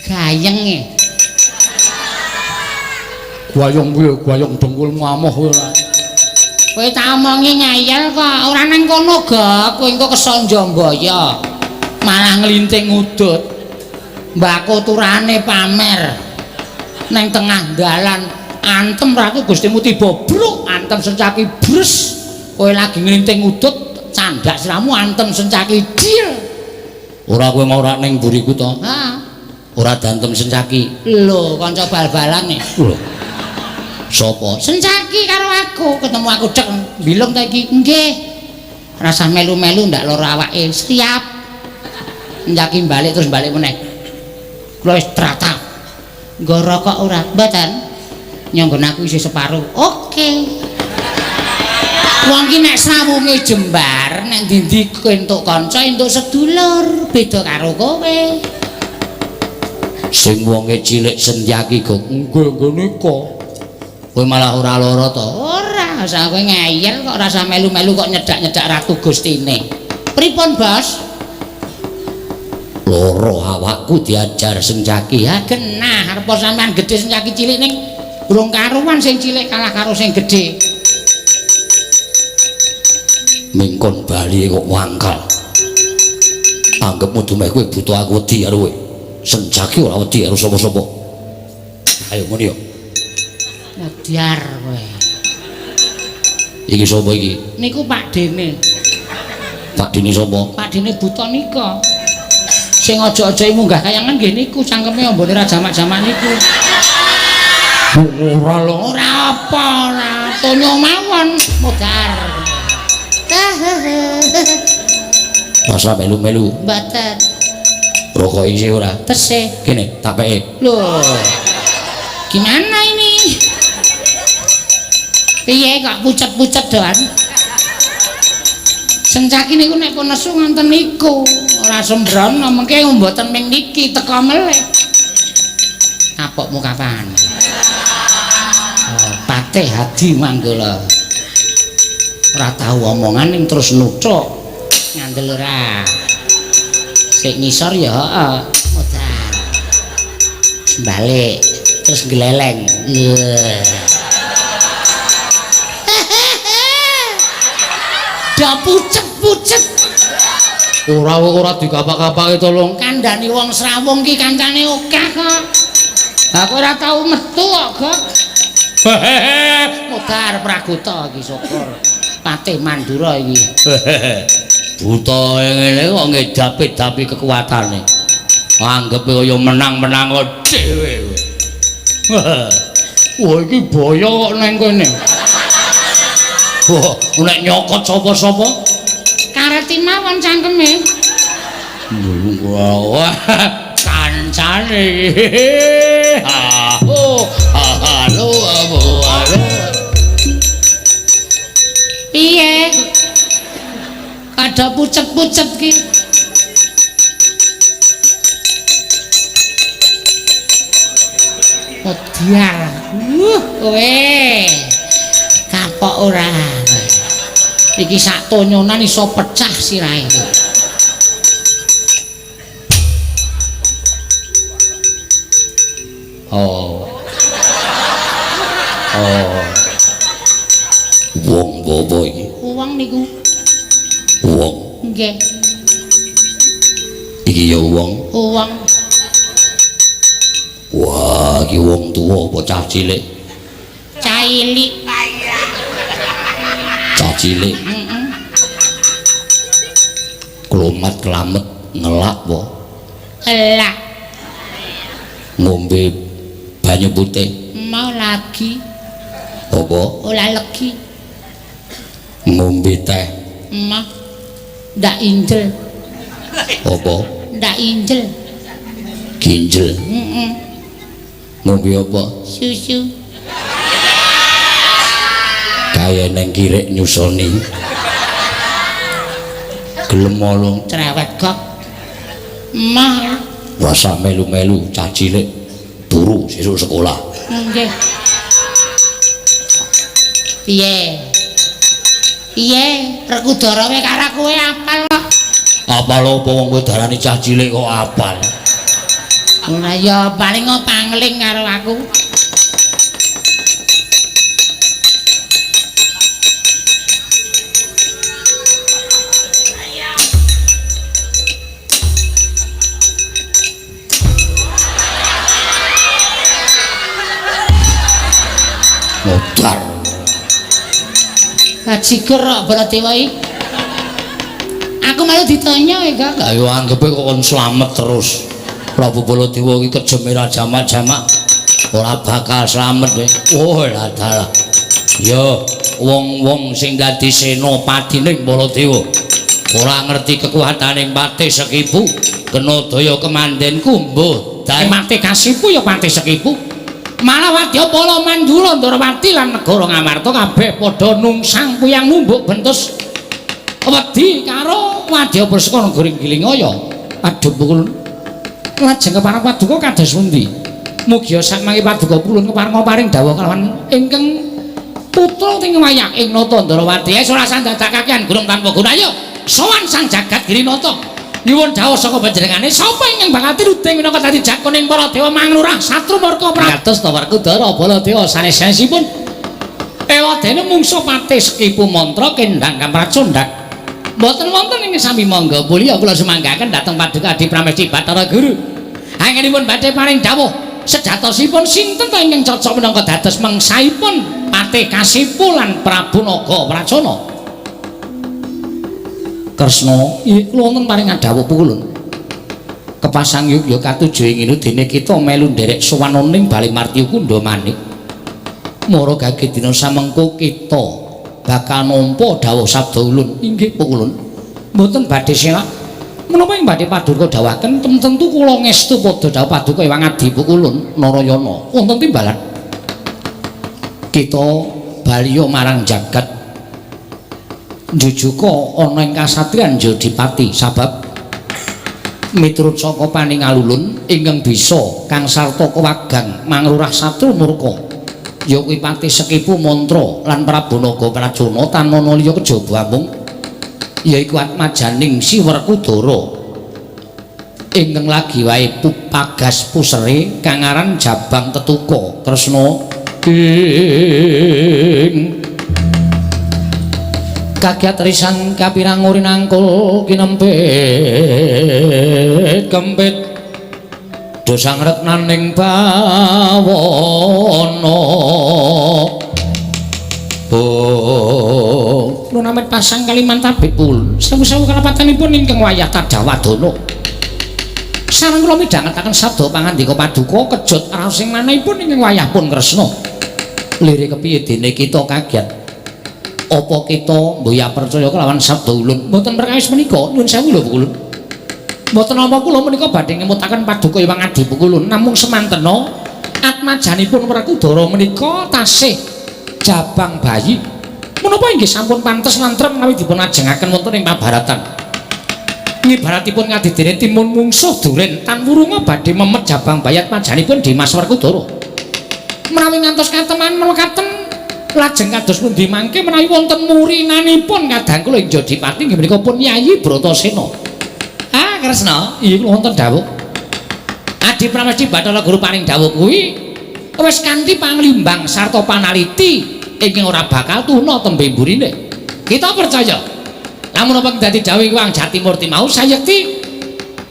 Speaker 1: Gayeng e.
Speaker 3: Gayeng piye? Gayeng dengkulmu amoh kowe ora.
Speaker 1: Kowe tak omongi ngeyel kok, ora nang kono, Gok. Kowe engko kesonjombaya. Malah nglinting udut. Mbako turane pamer. Nang tengah dalan antem ratu Gustimu tiba bruk, antem sencaki bres. Kowe lagi nglinting udut, candhak siramu antem sencaki dil.
Speaker 3: Ora kowe mau ora ning mburiku to?
Speaker 1: Ha.
Speaker 3: Ora dantem sencaki.
Speaker 1: Lho, kanca bal-balan e.
Speaker 3: Lho. Sapa?
Speaker 1: Sencaki karo aku, ketemu aku cek bilung ta iki. Nggih. Rasah melu-melu ndak lara awake. Siap. Sencaki balik terus balik meneh. Kula wis tratap. Nggo rokok ora? Mboten. Nyanggon aku isih separo. Oke. Wong ki nek srawunge jembar, nek ndi-ndi entuk kanca, entuk sedulur, beda karo kowe.
Speaker 3: Sing wonge cilik Sencaki kok nggih nggih nika. Kowe malah ora lara to?
Speaker 1: Ora, sak kowe ngeyel kok ora usah melu-melu kok nyedak-nyedak Ratu Gustine. Pripun, Bos?
Speaker 3: Loro awakku diajar Sencaki.
Speaker 1: Ya genah, arep sampean gedhe Sencaki cilik ning urung karuan sing cilik kalah karo sing gedhe.
Speaker 3: Mingkon bali kok wangkal. Anggepmu dumeh kowe butuh aku wedi karo kowe. Sencaki ora wedi karo sapa-sapa. Ayo muni yo.
Speaker 1: Ngedyar kowe.
Speaker 3: Iki sapa iki?
Speaker 1: Niku Pak Dene.
Speaker 3: Pak Dene sapa?
Speaker 1: Pak Dene buta nika. Sing aja-aja munggah kayangan nggih niku cangkeme ambone ra jamak-jamak niku.
Speaker 3: Ora lho.
Speaker 1: Ora apa ora, tonyo mawon modar.
Speaker 3: Masa melu-melu.
Speaker 1: Mboten.
Speaker 3: Rokok isih ora?
Speaker 1: Tesih.
Speaker 3: Kene tak peke.
Speaker 1: Lho. Gimana ini? Piye kok pucet-pucet doan? Sencaki niku nek pun nesu ngonten niku, ora sembrono mengke mboten ming niki teka melih. Kapokmu kapan? Oh, Patih Hadi Manggala. Ora tau omongan ning terus nuthuk. Ngandel ora. Sik ngisor ya heeh, modar. Balik terus gleleng. Dah pucet-pucet.
Speaker 3: Ora ora dikapak-kapake to, Long.
Speaker 1: Kandhani wong srawung ki kancane akeh kok. Lah kowe ora tau metu kok, Gok. Modar pragota iki syukur. Patih Mandura iki.
Speaker 3: Buta ngene kok ngedapi-dapi kekuatane. Anggepe kaya menang-menang dhewe. Wah iki boyo kok nang kene. Wah, nek nyokot sapa-sapa
Speaker 1: kareti mawon cangkeme.
Speaker 3: Wah, kancane. Ha ho, halo, halo.
Speaker 1: Piye? Kok Rada pucet-pucet ki. Odiar. Kowe. Kapok ora. Iki sak tonyonan iso pecah sirahe.
Speaker 3: Oh. Oh. Wong apa iki?
Speaker 1: Wong niku.
Speaker 3: Wong.
Speaker 1: Nggih.
Speaker 3: Iki ya wong.
Speaker 1: Wong.
Speaker 3: Wah, iki wong tuwa apa cah cilik?
Speaker 1: Cah cilik.
Speaker 3: Cah cilik.
Speaker 1: Heeh.
Speaker 3: Klomat klamet ngelak apa?
Speaker 1: Elak.
Speaker 3: Ngombe banyu putih.
Speaker 1: Mau lagi.
Speaker 3: Apa?
Speaker 1: Ora legi.
Speaker 3: Ngombe teh.
Speaker 1: Mah. Ndak injel.
Speaker 3: Apa?
Speaker 1: Ndak injel.
Speaker 3: Ginjel.
Speaker 1: Heeh.
Speaker 3: Ngombe apa?
Speaker 1: Susu.
Speaker 3: Kaya neng kirik nyusoni. Gelem olong
Speaker 1: cerewet kok. Mah.
Speaker 3: Rasa melu-melu cah cilik turu sesuk sekolah.
Speaker 1: Nggih. Piye? Piye? Werkudara kowe karo kowe apal kok.
Speaker 3: Apal apa wong kowe darani cah cilik kok apal?
Speaker 1: Ora ya paling pangling karo aku.
Speaker 3: Modar.
Speaker 1: Bajigur kok Baladewa iki. Aku malu ditanya ya, Kak.
Speaker 3: Ayo anggepe kok kon slamet terus. Prabu Baladewa iki kejeme ra jamak-jamak ora bakal slamet kowe. Oh, lah dalah. Ya, wong-wong sing dadi senopatining Baladewa ora ngerti kekuatane Patih Sekipu, kena daya kemandenku mbuh.
Speaker 1: Patih Kasipu ya Patih Sekipu. Malah wadya pala Mandura Ndrawati lan negara Ngamarta kabeh padha nungsang puyang numbuk bentus wedi karo wadya Prasaka negara Gilingaya. Aduh pukul lajeng kepareng paduka kados pundi? Mugia sakmangke paduka pulun kepareng paring dawuh kalawan ingkang putra ting wayah ing Nata Ndrawati. Wis ora sandadak kakean gurung tanpa guna. Ayo sowan sang jagat Girinata. Nyuwun dawuh saka panjenengane sapa ingkang bakal tiruding minangka dadi jakoning para dewa manglurah satru murka pratus ta Werkudara Baladewa sanes-sanesipun ewadene mungsuh Patih Sekipu mantra kendhang kamracundhak mboten wonten ing sami mangga mulya kula sumanggaken dhateng paduka Adi Pramesti Bathara Guru. Anggenipun badhe paring dawuh sejatosipun sinten ta ingkang cocok minangka dados mangsaipun Patih Kasipu lan Prabu Naga Pracona?
Speaker 3: Kresna, iya kula wonten paring dawuh pukulun. Kepasang yuk ya katuju ing inu dene kita melu nderek sowan ning Bale Martya Kundha Manik. Mara gage dina samengko kita bakal nampa dawuh sabda ulun. Inggih pukulun. Mboten badhe selak. Menapa ing badhe paduka dawuhaken tentu kula ngestu padha dawuh paduka Ewang Adi pukulun Narayana. Wonten timbalan. Kita baliya marang jagat njujuka ana ing kasatriyan Jodipati sabab miturut saka paningalulun ingkang bisa kang sarta kewagang manglurah satru murka ya kuwi Patih Sekipu mantra lan Prabu Naga Pracona tanana liya kejaba amung yaiku atmajaning Si Werkudara ingkang lagi wae pupagas pusere kang aran Jabang Tetuka Kresna ing kagiat risan kapirang urinangkul kinempit kempit dosang retnaning bawana. Oh,
Speaker 1: lunamit pasang kaliman tabik pul sewu-sewu kalepatanipun ingkang wayah tadawadana sareng kula midhangetaken sabda pangandika paduka kejut raos sing manahipun ingkang wayah pun Kresna.
Speaker 3: Lire kepiye dene kita kagiat apa kita mboya percaya kelawan sabda ulun?
Speaker 1: Mboten perkawis menika, nyuwun sewu lho pukulun. Mboten napa kula menika badhe ngemutaken paduka Hyang Adi pukulun, namung semantena atmajanipun Werkudara menika tasih jabang bayi. Menapa inggih sampun pantes lan trep menawi dipun ajengaken wonten ing pabaratan. Ngibaratipun ngadidene timun mungsuh duren tan wurunga badhe memet jabang bayat pajanipun Dimas Werkudara. Menawi ngantos kateman mekaten lajeng kados pundi mangke menawi wonten murinanipun kadang kula ing Jodipati inggih menika pun Yayi Bratasena. Ah Kresna, iya kula wonten dawuh. Adi Pramesti Bathara Guru paring dawuh kuwi wis kanthi panglimbang sarta panaliti ingkang ora bakal tuna tembe mburine. Kita percaya. Lamun apa dadi dawuh Hyang Jatimurti mau sayekti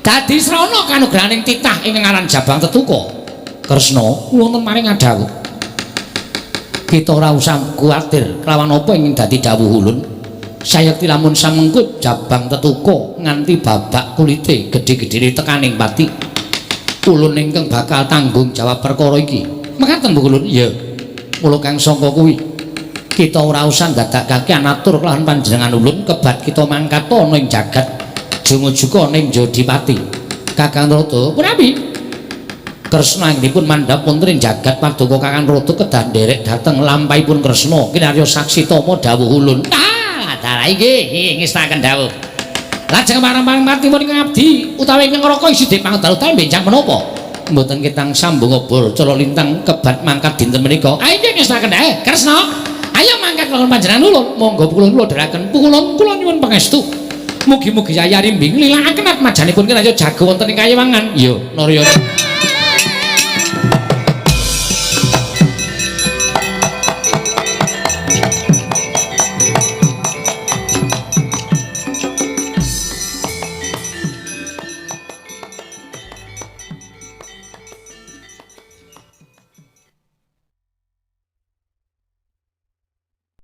Speaker 1: dadi srana kanugrahaning titah ingkang aran Jabang Tetuka. Kresna wonten maring adhawuh. Kita ora usah kuwatir kelawan apa ingkang dadi dawuh ulun. Sayekti lamun samengkut Jabang Tetuka nganti babak kulite gedhe-gedhene tekaning pati. Ulun ingkang bakal tanggung jawab perkara iki. Mekaten Bu Ulun? Iya. Mula kang sangka kuwi kita ora usah ndadakake anatur kelawan panjenengan ulun kebat kita mangkat ana ing jagat jungujuka ning Jodipati. Kakang Rada punapi? Kresna anggenipun mandhap wonten ing jagat paduka Kakang Rada kedah nderek dhateng lampahipun Kresna kinarya saksi tama dawuh ulun. Ah, dalah iki ngestaken dawuh. Lajeng marang-marang mati ing abdi utawi ing neraka isi dipangdal-dal benjang menapa? Mboten ketang sambung obor cala lintang kebat mangkat dinten menika. Ah iki ngestaken Kresna. Ayo mangkat kula panjenengan ulun. Monggo kula kula dherekaken pukulun kula nyuwun pangestu. Mugi-mugi Yayi Rimbing nglilakaken atmajanipun kinarya jago wonten ing kayewangan. Iya, Narya.